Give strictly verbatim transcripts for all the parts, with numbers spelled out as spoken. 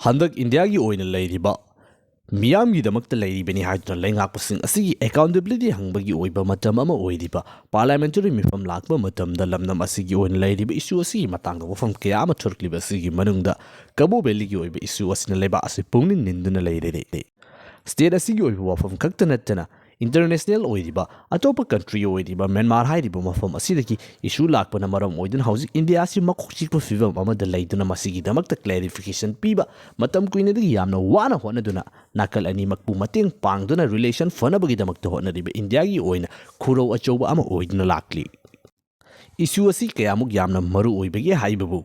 ꯍꯟꯗꯛ ꯏꯟꯗꯤꯌꯥꯒꯤ ꯑꯣꯏꯅ ꯂꯩꯔꯤꯕ ꯃꯤꯌꯥꯝꯒꯤꯗꯃꯛꯇ ꯂꯩꯔꯤꯕꯅꯤ ꯍꯥꯏꯗꯨꯅ ꯂꯩꯉꯥꯛꯄꯁꯤꯡ ꯑꯁꯤꯒꯤ accountability ꯍꯪꯕꯒꯤ ꯑꯣꯏꯕ ꯃꯇꯝ ꯑꯃ ꯑꯣꯏꯔꯤꯕ parliamentary ꯃꯤꯐꯝ ꯂꯥꯛꯄ ꯃꯇꯝꯗ ꯂꯝꯗꯝ ꯑꯁꯤꯒꯤ ꯑꯣꯏꯅ ꯂꯩꯔꯤꯕ issue ꯑꯁꯤꯒꯤ ꯃꯇꯥꯡꯗ ꯋꯥꯐꯝ ꯀꯌꯥ ꯑꯃ ꯊꯣꯔꯛꯂꯤꯕ ꯑꯁꯤꯒꯤ ꯃꯅꯨꯡꯗ ꯀꯕꯣ ꯚꯦꯂꯤꯒꯤ ꯑꯣꯏꯕ issue ꯑꯁꯤꯅ ꯂꯩꯕꯥꯛ ꯑꯁꯤ ꯄꯨꯛꯅꯤꯡ ꯅꯤꯟꯗꯨꯅ ꯂꯩꯔꯦ꯫ State ꯑꯁꯤꯒꯤ ꯑꯣꯏꯕ ꯋꯥꯐꯝ ꯈꯛꯇ ꯅꯠꯇꯅ international ꯑꯣꯏꯔꯤꯕ ꯑꯇꯣꯞꯄ country ꯑꯣꯏꯔꯤꯕ ꯃ꯭ꯌꯥꯟꯃꯥꯔ ꯍꯥꯏꯔꯤꯕ ꯃꯐꯝ ꯑꯁꯤꯗꯒꯤ issue ꯂꯥꯛꯄꯅ ꯃꯔꯝ ꯑꯣꯏꯗꯨꯅ ꯍꯧꯖꯤꯛ ꯏꯟꯗꯤꯌꯥ ꯑꯁꯤ ꯃꯀꯣꯛ ꯆꯤꯛꯄ ꯐꯤꯕꯝ ꯑꯃꯗ ꯂꯩꯗꯨꯅ ꯃꯁꯤꯒꯤꯗꯃꯛꯇ clarification ꯄꯤꯕ ꯃꯇꯝ ꯀꯨꯏꯅꯗꯒꯤ ꯌꯥꯝꯅ ꯋꯥꯅ ꯍꯣꯠꯅꯗꯨꯅ ꯅꯥꯀꯜ ꯑꯅꯤꯃꯛꯄꯨ ꯃꯇꯦꯡ ꯄꯥꯡꯗꯨꯅ relation ꯐꯅꯕꯒꯤꯗꯃꯛꯇ ꯍꯣꯠꯅꯔꯤꯕ ꯏꯟꯗꯤꯌꯥꯒꯤ ꯑꯣꯏꯅ ꯈꯨꯔꯧ ꯑꯆꯧꯕ ꯑꯃ ꯑꯣꯏꯗꯨꯅ ꯂꯥꯛꯂꯤ꯫ Issue ꯑꯁꯤ ꯀꯌꯥꯃꯨꯛ ꯌꯥꯝꯅ ꯃꯔꯨ ꯑꯣꯏꯕꯒꯦ ꯍꯥꯏꯕꯕꯨ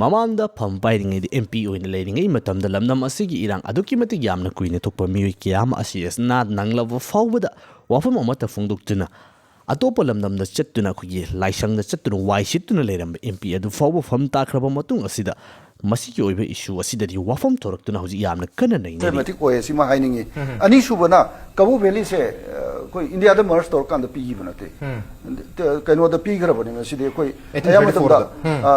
ꯃꯃꯥꯡꯗ ꯐꯝ ꯄꯥꯏꯔꯤꯉꯩꯗ MP ꯑꯣꯏꯅ ꯂꯩꯔꯤꯉꯩ ꯃꯇꯝꯗ ꯂꯝꯗꯝ ꯑꯁꯤꯒꯤ ꯏꯔꯥꯡ ꯑꯗꯨꯛꯀꯤ ꯃꯇꯤꯛ ꯌꯥꯝꯅ ꯀꯨꯏꯅ ꯊꯣꯛꯄ ꯃꯤꯑꯣꯏ ꯀꯌꯥ ꯑꯃ ꯑꯁꯤ ꯑꯁꯤ ꯅꯥ ꯅꯪꯂꯕ ꯐꯥꯎꯕꯗ ꯋꯥꯐꯝ ꯑꯃꯠꯇ ꯐꯣꯡꯗꯣꯛꯇꯨꯅ ꯑꯇꯣꯞꯄ ꯂꯝꯗꯝꯗ ꯆꯠꯇꯨꯅ ꯑꯩꯈꯣꯏꯒꯤ ꯂꯥꯏꯁꯪꯗ ꯆꯠꯇꯨꯅ ꯋꯥꯏ ꯁꯤꯠꯇꯨꯅ ꯂꯩꯔꯝꯕ MP ꯑꯗꯨ ꯐꯥꯎꯕ ꯐꯝ ꯇꯥꯈ꯭ꯔꯕ ꯃꯇꯨꯡ ꯑꯁꯤꯗ ꯃꯁꯤꯒꯤ ꯑꯣꯏꯕ issue ꯑꯁꯤꯗꯗꯤ ꯋꯥꯐꯝ ꯊꯣꯔꯛꯇꯨꯅ ꯍꯧꯖꯤꯛ ꯌꯥꯝꯅ ꯀꯟꯅ ꯅꯩꯅꯔꯤ꯫ ꯃꯇꯤꯛ ꯑꯣꯏ ꯁꯤꯃ ꯍꯥꯏꯅꯤꯡꯉꯤ꯫ ꯑꯅꯤꯁꯨꯕꯅ ꯀꯕꯣ ꯚꯦꯂꯤꯁꯦ ꯑ, ꯑꯩꯈꯣꯏ ꯏꯟꯗꯤꯌꯥꯗ merge ꯇꯧꯔꯀꯥꯟꯗ ꯄꯤꯈꯤꯕ ꯅꯠꯇꯦ꯫ ꯀꯩꯅꯣꯗ ꯄꯤꯈ꯭ꯔꯕꯅꯦ ꯃꯁꯤꯗꯤ ꯑꯩꯈꯣꯏ eighteen ꯑꯌꯥꯝꯕ thirty-four ꯃꯇꯝꯗ ꯗ꯫ ꯑ,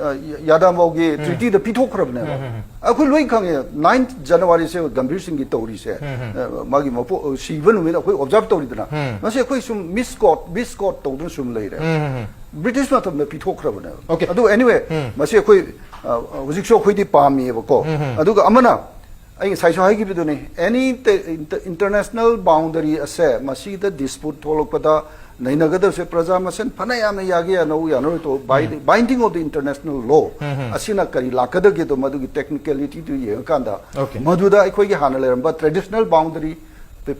ꯑ, ꯑ, ꯌꯥꯗꯥꯝꯕꯥꯎꯒꯤ treaty ꯗ ꯄꯤꯊꯣꯛꯈ꯭ꯔꯕꯅꯦꯕ꯫ ꯑꯩꯈꯣꯏ ꯂꯣꯏ ꯈꯪꯉꯦ, ninth January ꯁꯦ ꯒꯝꯚꯤꯔ ꯁꯤꯡꯒꯤ ꯇꯧꯔꯤꯁꯦ, ꯑ, ꯃꯥꯒꯤ ꯃꯄꯣ ꯁꯤꯕ ꯅꯨꯃꯤꯠ ꯑꯩꯈꯣꯏ observe ꯇꯧꯔꯤꯗꯅ, ꯃꯁꯤ ꯑꯩꯈꯣꯏ ꯁꯨꯝ misquote misquote ꯇꯧꯗꯨꯅ ꯁꯨꯝ ꯂꯩꯔꯦ꯫ British ꯃꯇꯝꯗ ꯄꯤꯊꯣꯛꯈ꯭ꯔꯕꯅꯦꯕ꯫ Okay. ꯑꯗꯨ anyway, ꯃꯁꯤ ꯑꯩꯈꯣꯏ ꯑ, ꯍꯧꯖꯤꯛꯁꯨ ꯑꯩꯈꯣꯏꯗꯤ ꯄꯥꯝꯃꯤꯌꯦꯕꯀꯣ꯫ ꯑꯗꯨꯒ ꯑꯃꯅ ꯑꯩ ꯉꯁꯥꯏꯁꯨ ꯍꯥꯏꯈꯤꯕꯗꯨꯅꯤ, any inter- international boundary ꯑꯁꯦ ꯃꯁꯤꯗ dispute ꯊꯣꯛꯂꯛꯄꯗ ꯅꯩꯅꯒꯗꯕꯁꯦ ꯄ꯭ꯔꯖꯥ ꯃꯁꯦꯟ ꯐꯅ ꯌꯥꯝꯅ ꯌꯥꯒꯦ ꯌꯥꯅꯧ ꯌꯥꯅꯔꯣꯏ ꯇꯣ binding of the international law ꯑꯁꯤꯅ ꯀꯔꯤ ꯂꯥꯛꯀꯗꯒꯦꯗꯣ ꯃꯗꯨꯒꯤ technicality ꯗꯨ ꯌꯦꯡꯉꯀꯥꯟꯗ Okay. ꯃꯗꯨꯗ ꯑꯩꯈꯣꯏꯒꯤ ꯍꯥꯟꯅ ꯂꯩꯔꯝꯕ traditional boundary,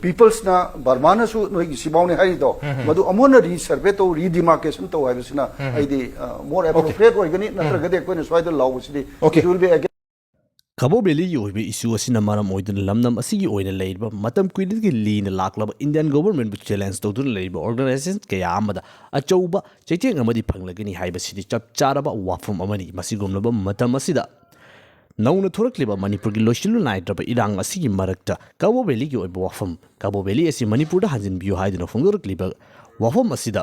peoples ꯅ ꯕꯔꯃꯥꯅꯁꯨ ꯅꯣꯏꯒꯤ ꯁꯤꯐꯥꯎꯅꯤ ꯍꯥꯏꯔꯤꯗꯣ ꯃꯗꯨ ꯑꯃꯨꯛ ꯍꯟꯅ resurvey ꯇꯧ, redemarcation ꯇꯧ ꯍꯥꯏꯕꯁꯤꯅ ꯑꯩꯗꯤ ꯑ, more appropriate ꯑꯣꯏꯒꯅꯤ, ꯅꯠꯇ꯭ꯔꯒꯗꯤ ꯑꯩꯈꯣꯏꯅ ꯁ꯭ꯋꯥꯏꯗ ꯂꯥꯎꯕꯁꯤꯗꯤ Okay. it will be against ꯀꯕꯣ ꯚꯦꯂꯤꯒꯤ ꯑꯣꯏꯕ issue ꯑꯁꯤꯅ ꯃꯔꯝ ꯑꯣꯏꯗꯨꯅ ꯂꯝꯗꯝ ꯑꯁꯤꯒꯤ ꯑꯣꯏꯅ ꯂꯩꯔꯤꯕ ꯃꯇꯝ ꯀꯨꯏꯅꯗꯒꯤ ꯂꯤꯅ ꯂꯥꯛꯂꯕ Indian government ꯕꯨ challenge ꯇꯧꯗꯨꯅ ꯂꯩꯔꯤꯕ organization ꯀꯌꯥ ꯑꯃꯗ ꯑꯆꯧꯕ ꯆꯩꯊꯦꯡ ꯑꯃꯗꯤ ꯐꯪꯂꯒꯅꯤ ꯍꯥꯏꯕꯁꯤꯗꯤ ꯆꯞ ꯆꯥꯔꯕ ꯋꯥꯐꯝ ꯑꯃꯅꯤ꯫ ꯃꯁꯤꯒꯨꯝꯂꯕ ꯃꯇꯝ ꯑꯁꯤꯗ ꯅꯧꯅ ꯊꯣꯔꯛꯂꯤꯕ ꯃꯅꯤꯄꯨꯔꯒꯤ ꯂꯣꯏꯁꯤꯜꯂꯨ ꯅꯥꯏꯗ꯭ꯔꯕ ꯏꯔꯥꯡ ꯑꯁꯤꯒꯤ ꯃꯔꯛꯇ ꯀꯕꯣ ꯚꯦꯂꯤꯒꯤ ꯑꯣꯏꯕ ꯋꯥꯐꯝ, ꯀꯕꯣ ꯚꯦꯂꯤ ꯑꯁꯤ ꯃꯅꯤꯄꯨꯔꯗ ꯍꯟꯖꯤꯟꯕꯤꯌꯨ ꯍꯥꯏꯗꯨꯅ ꯐꯣꯡꯗꯣꯔꯛꯂꯤꯕ ꯋꯥꯐꯝ ꯑꯁꯤꯗ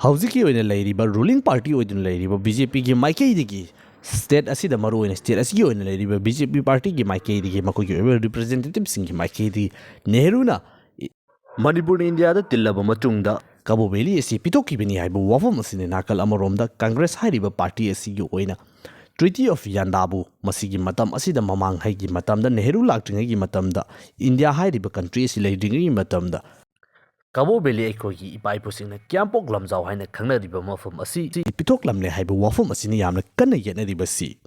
ꯍꯧꯖꯤꯛꯀꯤ ꯑꯣꯏꯅ ꯂꯩꯔꯤꯕ ruling party ꯑꯣꯏꯗꯨꯅ ꯂꯩꯔꯤꯕ BJP ꯒꯤ ꯃꯥꯏꯀꯩꯗꯒꯤ ꯁ꯭ꯇꯦꯠ ꯑꯁꯤꯗ, ꯃꯔꯨꯑꯣꯏꯅ ꯁ꯭ꯇꯦꯠ ꯑꯁꯤꯒꯤ ꯑꯣꯏꯅ ꯂꯩꯔꯤꯕ ꯕꯤ ꯖꯦ ꯄꯤ ꯄꯥꯔꯇꯤꯒꯤ ꯃꯥꯏꯀꯩꯗꯒꯤ, ꯃꯈꯣꯏꯒꯤ ꯑꯣꯏꯕ ꯔꯤꯄ꯭ꯔꯖꯦꯟꯇꯦꯇꯤꯚꯁꯤꯡꯒꯤ ꯃꯥꯏꯀꯩꯗꯒꯤ ꯅꯦꯍꯔꯨꯅ ꯃꯅꯤꯄꯨꯔꯅ ꯏꯟꯗꯤꯌꯥꯗ ꯇꯤꯜꯂꯕ ꯃꯇꯨꯡꯗ ꯀꯕꯣ ꯚꯦꯂꯤ ꯑꯁꯤ ꯄꯤꯊꯣꯛꯈꯤꯕꯅꯤ ꯍꯥꯏꯕ ꯋꯥꯐꯝ ꯑꯁꯤꯅꯤ꯫ ꯅꯥꯀꯜ ꯑꯃꯔꯣꯝꯗ ꯀꯪꯒ꯭ꯔꯦꯁ ꯍꯥꯏꯔꯤꯕ ꯄꯥꯔꯇꯤ ꯑꯁꯤꯒꯤ ꯑꯣꯏꯅ ꯇ꯭ꯔꯤꯇꯤ ꯑꯣꯐ ꯌꯥꯟꯗꯥꯕꯨ ꯃꯁꯤꯒꯤ ꯃꯇꯝ ꯑꯁꯤꯗ, ꯃꯃꯥꯡꯉꯩꯒꯤ ꯃꯇꯝꯗ, ꯅꯦꯍꯔꯨ ꯂꯥꯛꯇ꯭ꯔꯤꯉꯩꯒꯤ ꯃꯇꯝꯗ, ꯏꯟꯗꯤꯌꯥ ꯍꯥꯏꯔꯤꯕ ꯀꯟꯇ꯭ꯔꯤ ꯑꯁꯤ ꯂꯩꯇ꯭ꯔꯤꯉꯩꯒꯤ ꯃꯇꯝꯗ, ꯀꯕꯣ ꯚꯦꯂꯤ ꯑꯩꯈꯣꯏꯒꯤ ꯏꯄꯥ ꯏꯄꯨꯁꯤꯡꯅ ꯀꯤꯌꯥꯝꯄꯣꯛ ꯂꯝꯖꯥꯎ ꯍꯥꯏꯅ ꯈꯪꯅꯔꯤꯕ ꯃꯐꯝ ꯑꯁꯤ ꯄꯤꯊꯣꯛꯂꯝꯂꯦ ꯍꯥꯏꯕ ꯋꯥꯐꯝ ꯑꯁꯤꯅ ꯌꯥꯝꯅ ꯀꯟꯅ ꯌꯦꯠꯅꯔꯤꯕꯁꯤ꯫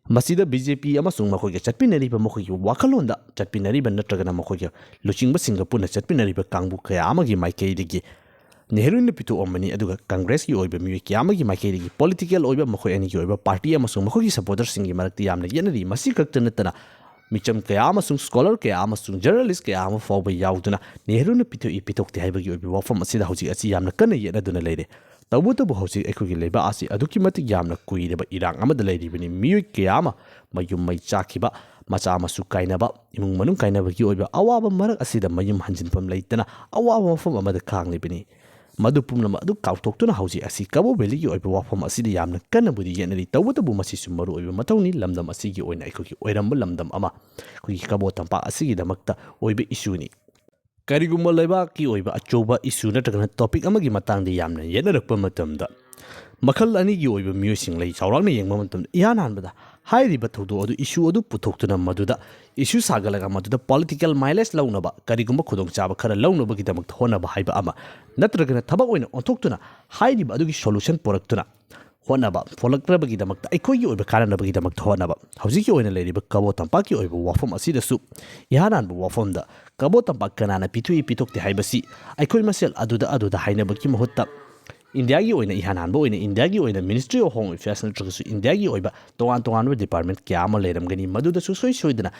ꯃꯁꯤꯗ ꯕꯤ ꯖꯦ ꯄꯤ ꯑꯃꯁꯨꯡ ꯃꯈꯣꯏꯒ ꯆꯠꯃꯤꯟꯅꯔꯤꯕ, ꯃꯈꯣꯏꯒꯤ ꯋꯥꯈꯜꯂꯣꯟꯗ ꯆꯠꯃꯤꯟꯅꯔꯤꯕ ꯅꯠꯇ꯭ꯔꯒꯅ ꯃꯈꯣꯏꯒꯤ ꯂꯨꯆꯤꯡꯕꯁꯤꯡꯒ ꯄꯨꯟꯅ ꯆꯠꯃꯤꯟꯅꯔꯤꯕ ꯀꯥꯡꯕꯨ ꯀꯌꯥ ꯑꯃꯒꯤ ꯃꯥꯏꯀꯩꯗꯒꯤ ꯅꯦꯍꯔꯨꯅ ꯄꯤꯊꯣꯛꯑꯝꯕꯅꯤ, ꯑꯗꯨꯒ ꯀꯪꯒ꯭ꯔꯦꯁꯀꯤ ꯑꯣꯏꯕ ꯃꯤꯑꯣꯏ ꯀꯌꯥ ꯑꯃꯒꯤ ꯃꯥꯏꯀꯩꯗꯒꯤ ꯄꯣꯂꯤꯇꯤꯀꯦꯜ ꯑꯣꯏꯕ ꯃꯈꯣꯏ ꯑꯅꯤꯒꯤ ꯑꯣꯏꯕ ꯄꯥꯔꯇꯤ ꯑꯃꯁꯨꯡ ꯃꯈꯣꯏꯒꯤ ꯁꯄꯣꯔꯇꯔꯁꯤꯡꯒꯤ ꯃꯔꯛꯇ ꯌꯥꯝꯅ ꯌꯦꯠꯅꯔꯤ꯫ ꯃꯁꯤ ꯈꯛꯇ ꯅꯠꯇꯅ ꯃꯤꯆꯝ ꯀꯌꯥ ꯑꯃꯁꯨꯡ ꯁ꯭ꯀꯣꯂꯔ ꯀꯌꯥ ꯑꯃꯁꯨꯡ ꯖꯔꯅꯦꯂꯤꯁ ꯀꯌꯥ ꯑꯃ ꯐꯥꯎꯕ ꯌꯥꯎꯗꯨꯅ ꯅꯦꯍꯔꯨꯅ ꯄꯤꯊꯣꯛꯏ ꯄꯤꯊꯣꯛꯇꯦ ꯍꯥꯏꯕꯒꯤ ꯑꯣꯏꯕ ꯋꯥꯐꯝ ꯑꯁꯤꯗ ꯍꯧꯖꯤꯛ ꯑꯁꯤ ꯌꯥꯝꯅ ꯀꯟꯅ ꯌꯦꯠꯅꯗꯨꯅ ꯂꯩꯔꯦ꯫ ꯇꯧꯕꯇꯕꯨ ꯍꯧꯖꯤꯛ ꯑꯩꯈꯣꯏꯒꯤ ꯂꯩꯕꯥꯛ ꯑꯁꯤ ꯑꯗꯨꯛꯀꯤ ꯃꯇꯤꯛ ꯌꯥꯝꯅ ꯀꯨꯏꯔꯕ ꯏꯔꯥꯡ ꯑꯃꯗ ꯂꯩꯔꯤꯕꯅꯤ꯫ ꯃꯤꯑꯣꯏ ꯀꯌꯥ ꯑꯃ ꯃꯌꯨꯝ ꯃꯩ ꯆꯥꯛꯈꯤꯕ, ꯃꯆꯥ ꯃꯁꯨ ꯀꯥꯏꯅꯕ, ꯏꯃꯨꯡ ꯃꯅꯨꯡ ꯀꯥꯏꯅꯕꯒꯤ ꯑꯣꯏꯕ ꯑꯋꯥꯕ ꯃꯔꯛ ꯑꯁꯤꯗ ꯃꯌꯨꯝ ꯍꯟꯖꯤꯟꯐꯝ ꯂꯩꯇꯅ ꯑꯋꯥꯕ ꯃꯐꯝ ꯑꯃꯗ ꯈꯥꯡꯂꯤꯕꯅꯤ꯫ ꯃꯗꯨ ꯄꯨꯝꯅꯃꯛ ꯑꯗꯨ ꯀꯥꯎꯊꯣꯛꯇꯨꯅ ꯍꯧꯖꯤꯛ ꯑꯁꯤ ꯀꯕꯣ ꯚꯦꯂꯤꯒꯤ ꯑꯣꯏꯕ ꯋꯥꯐꯝ ꯑꯁꯤꯗ ꯌꯥꯝꯅ ꯀꯟꯅꯕꯨꯗꯤ ꯌꯦꯠꯅꯔꯤ꯫ ꯇꯧꯕꯇꯕꯨ ꯃꯁꯤꯁꯨ ꯃꯔꯨꯑꯣꯏꯕ ꯃꯊꯧꯅꯤ꯫ ꯂꯝꯗꯝ ꯑꯁꯤꯒꯤ ꯑꯣꯏꯅ, ꯑꯩꯈꯣꯏꯒꯤ ꯑꯣꯏꯔꯝꯕ ꯂꯝꯗꯝ ꯑꯃ, ꯑꯩꯈꯣꯏꯒꯤ ꯀꯕꯣ ꯇꯝꯄꯥꯛ ꯑꯁꯤꯒꯤꯗꯃꯛꯇ ꯑꯣꯏꯕ ꯏꯁꯨꯅꯤ꯫ ꯀꯔꯤꯒꯨꯝꯕ ꯂꯩꯕꯥꯛꯀꯤ ꯑꯣꯏꯕ ꯑꯆꯧꯕ ꯏꯁꯨ ꯅꯠꯇ꯭ꯔꯒꯅ ꯇꯣꯄꯤꯛ ꯑꯃꯒꯤ ꯃꯇꯥꯡꯗ ꯌꯥꯝꯅ ꯌꯦꯠꯅꯔꯛꯄ ꯃꯇꯝꯗ, ꯃꯈꯜ ꯑꯅꯤꯒꯤ ꯑꯣꯏꯕ ꯃꯤꯑꯣꯏꯁꯤꯡ ꯂꯩ꯫ ꯆꯥꯎꯔꯥꯛꯅ ꯌꯦꯡꯕ ꯃꯇꯝꯗ, ꯏꯍꯥꯟ ꯍꯥꯟꯕꯗ ꯍꯥꯏꯔꯤꯕ ꯊꯧꯗꯣꯛ ꯑꯗꯨ, ꯏꯁꯨ ꯑꯗꯨ ꯄꯨꯊꯣꯛꯇꯨꯅ ꯃꯗꯨꯗ ꯏꯁꯨ ꯁꯥꯒꯠꯂꯒ ꯃꯗꯨꯗ ꯄꯣꯂꯤꯇꯤꯀꯦꯜ ꯃꯥꯏꯂꯦꯖ ꯂꯧꯅꯕ, ꯀꯔꯤꯒꯨꯝꯕ ꯈꯨꯗꯣꯡꯆꯥꯕ ꯈꯔ ꯂꯧꯅꯕꯒꯤꯗꯃꯛꯇ ꯍꯣꯠꯅꯕ ꯍꯥꯏꯕ ꯑꯃ, ꯅꯠꯇ꯭ꯔꯒꯅ ꯊꯕꯛ ꯑꯣꯏꯅ ꯑꯣꯟꯊꯣꯛꯇꯨꯅ ꯍꯥꯏꯔꯤꯕ ꯑꯗꯨꯒꯤ ꯁꯣꯂꯨꯁꯟ ꯄꯨꯔꯛꯇꯨꯅ ꯍꯣꯠꯅꯕ, ꯄꯨꯔꯛꯅꯕꯒꯤꯗꯃꯛꯇ, ꯑꯩꯈꯣꯏꯒꯤ ꯑꯣꯏꯕ ꯀꯥꯟꯅꯅꯕꯒꯤꯗꯃꯛꯇ ꯍꯣꯠꯅꯕ꯫ ꯍꯧꯖꯤꯛꯀꯤ ꯑꯣꯏꯅ ꯂꯩꯔꯤꯕ ꯀꯕꯣ ꯇꯝꯄꯥꯛꯀꯤ ꯑꯣꯏꯕ ꯋꯥꯐꯝ ꯑꯁꯤꯗꯁꯨ ꯏꯍꯥꯟ ꯍꯥꯟꯕ ꯋꯥꯐꯝꯗ ꯀꯕꯣ ꯇꯝꯄꯥꯛ ꯀꯅꯥꯅ ꯄꯤꯊꯣꯛꯏ ꯄꯤꯊꯣꯛꯇꯦ ꯍꯥꯏꯕꯁꯤ ꯑꯩꯈꯣꯏ ꯃꯁꯦꯜ ꯑꯗꯨꯗ ꯑꯗꯨꯗ ꯍꯥꯏꯅꯕꯒꯤ ꯃꯍꯨꯠꯇ, ꯏꯟꯗꯤꯌꯥꯒꯤ ꯑꯣꯏꯅ, ꯏꯍꯥꯟ ꯍꯥꯟꯕ ꯑꯣꯏꯅ ꯏꯟꯗꯤꯌꯥꯒꯤ ꯑꯣꯏꯅ ꯃꯤꯅꯤꯁꯇ꯭ꯔꯤ ꯑꯣꯐ ꯍꯣꯝ ꯑꯦꯐꯤꯌꯔꯁ ꯅꯠꯇ꯭ꯔꯒꯁꯨ ꯏꯟꯗꯤꯌꯥꯒꯤ ꯑꯣꯏꯕ ꯇꯣꯉꯥꯟ ꯇꯣꯉꯥꯟꯕ ꯗꯤꯄꯥꯔꯠꯃꯦꯟ ꯀꯌꯥ ꯑꯃ ꯂꯩꯔꯝꯒꯅꯤ꯫ ꯃꯗꯨꯗꯁꯨ ꯁꯣꯏ ꯁꯣꯏꯗꯅ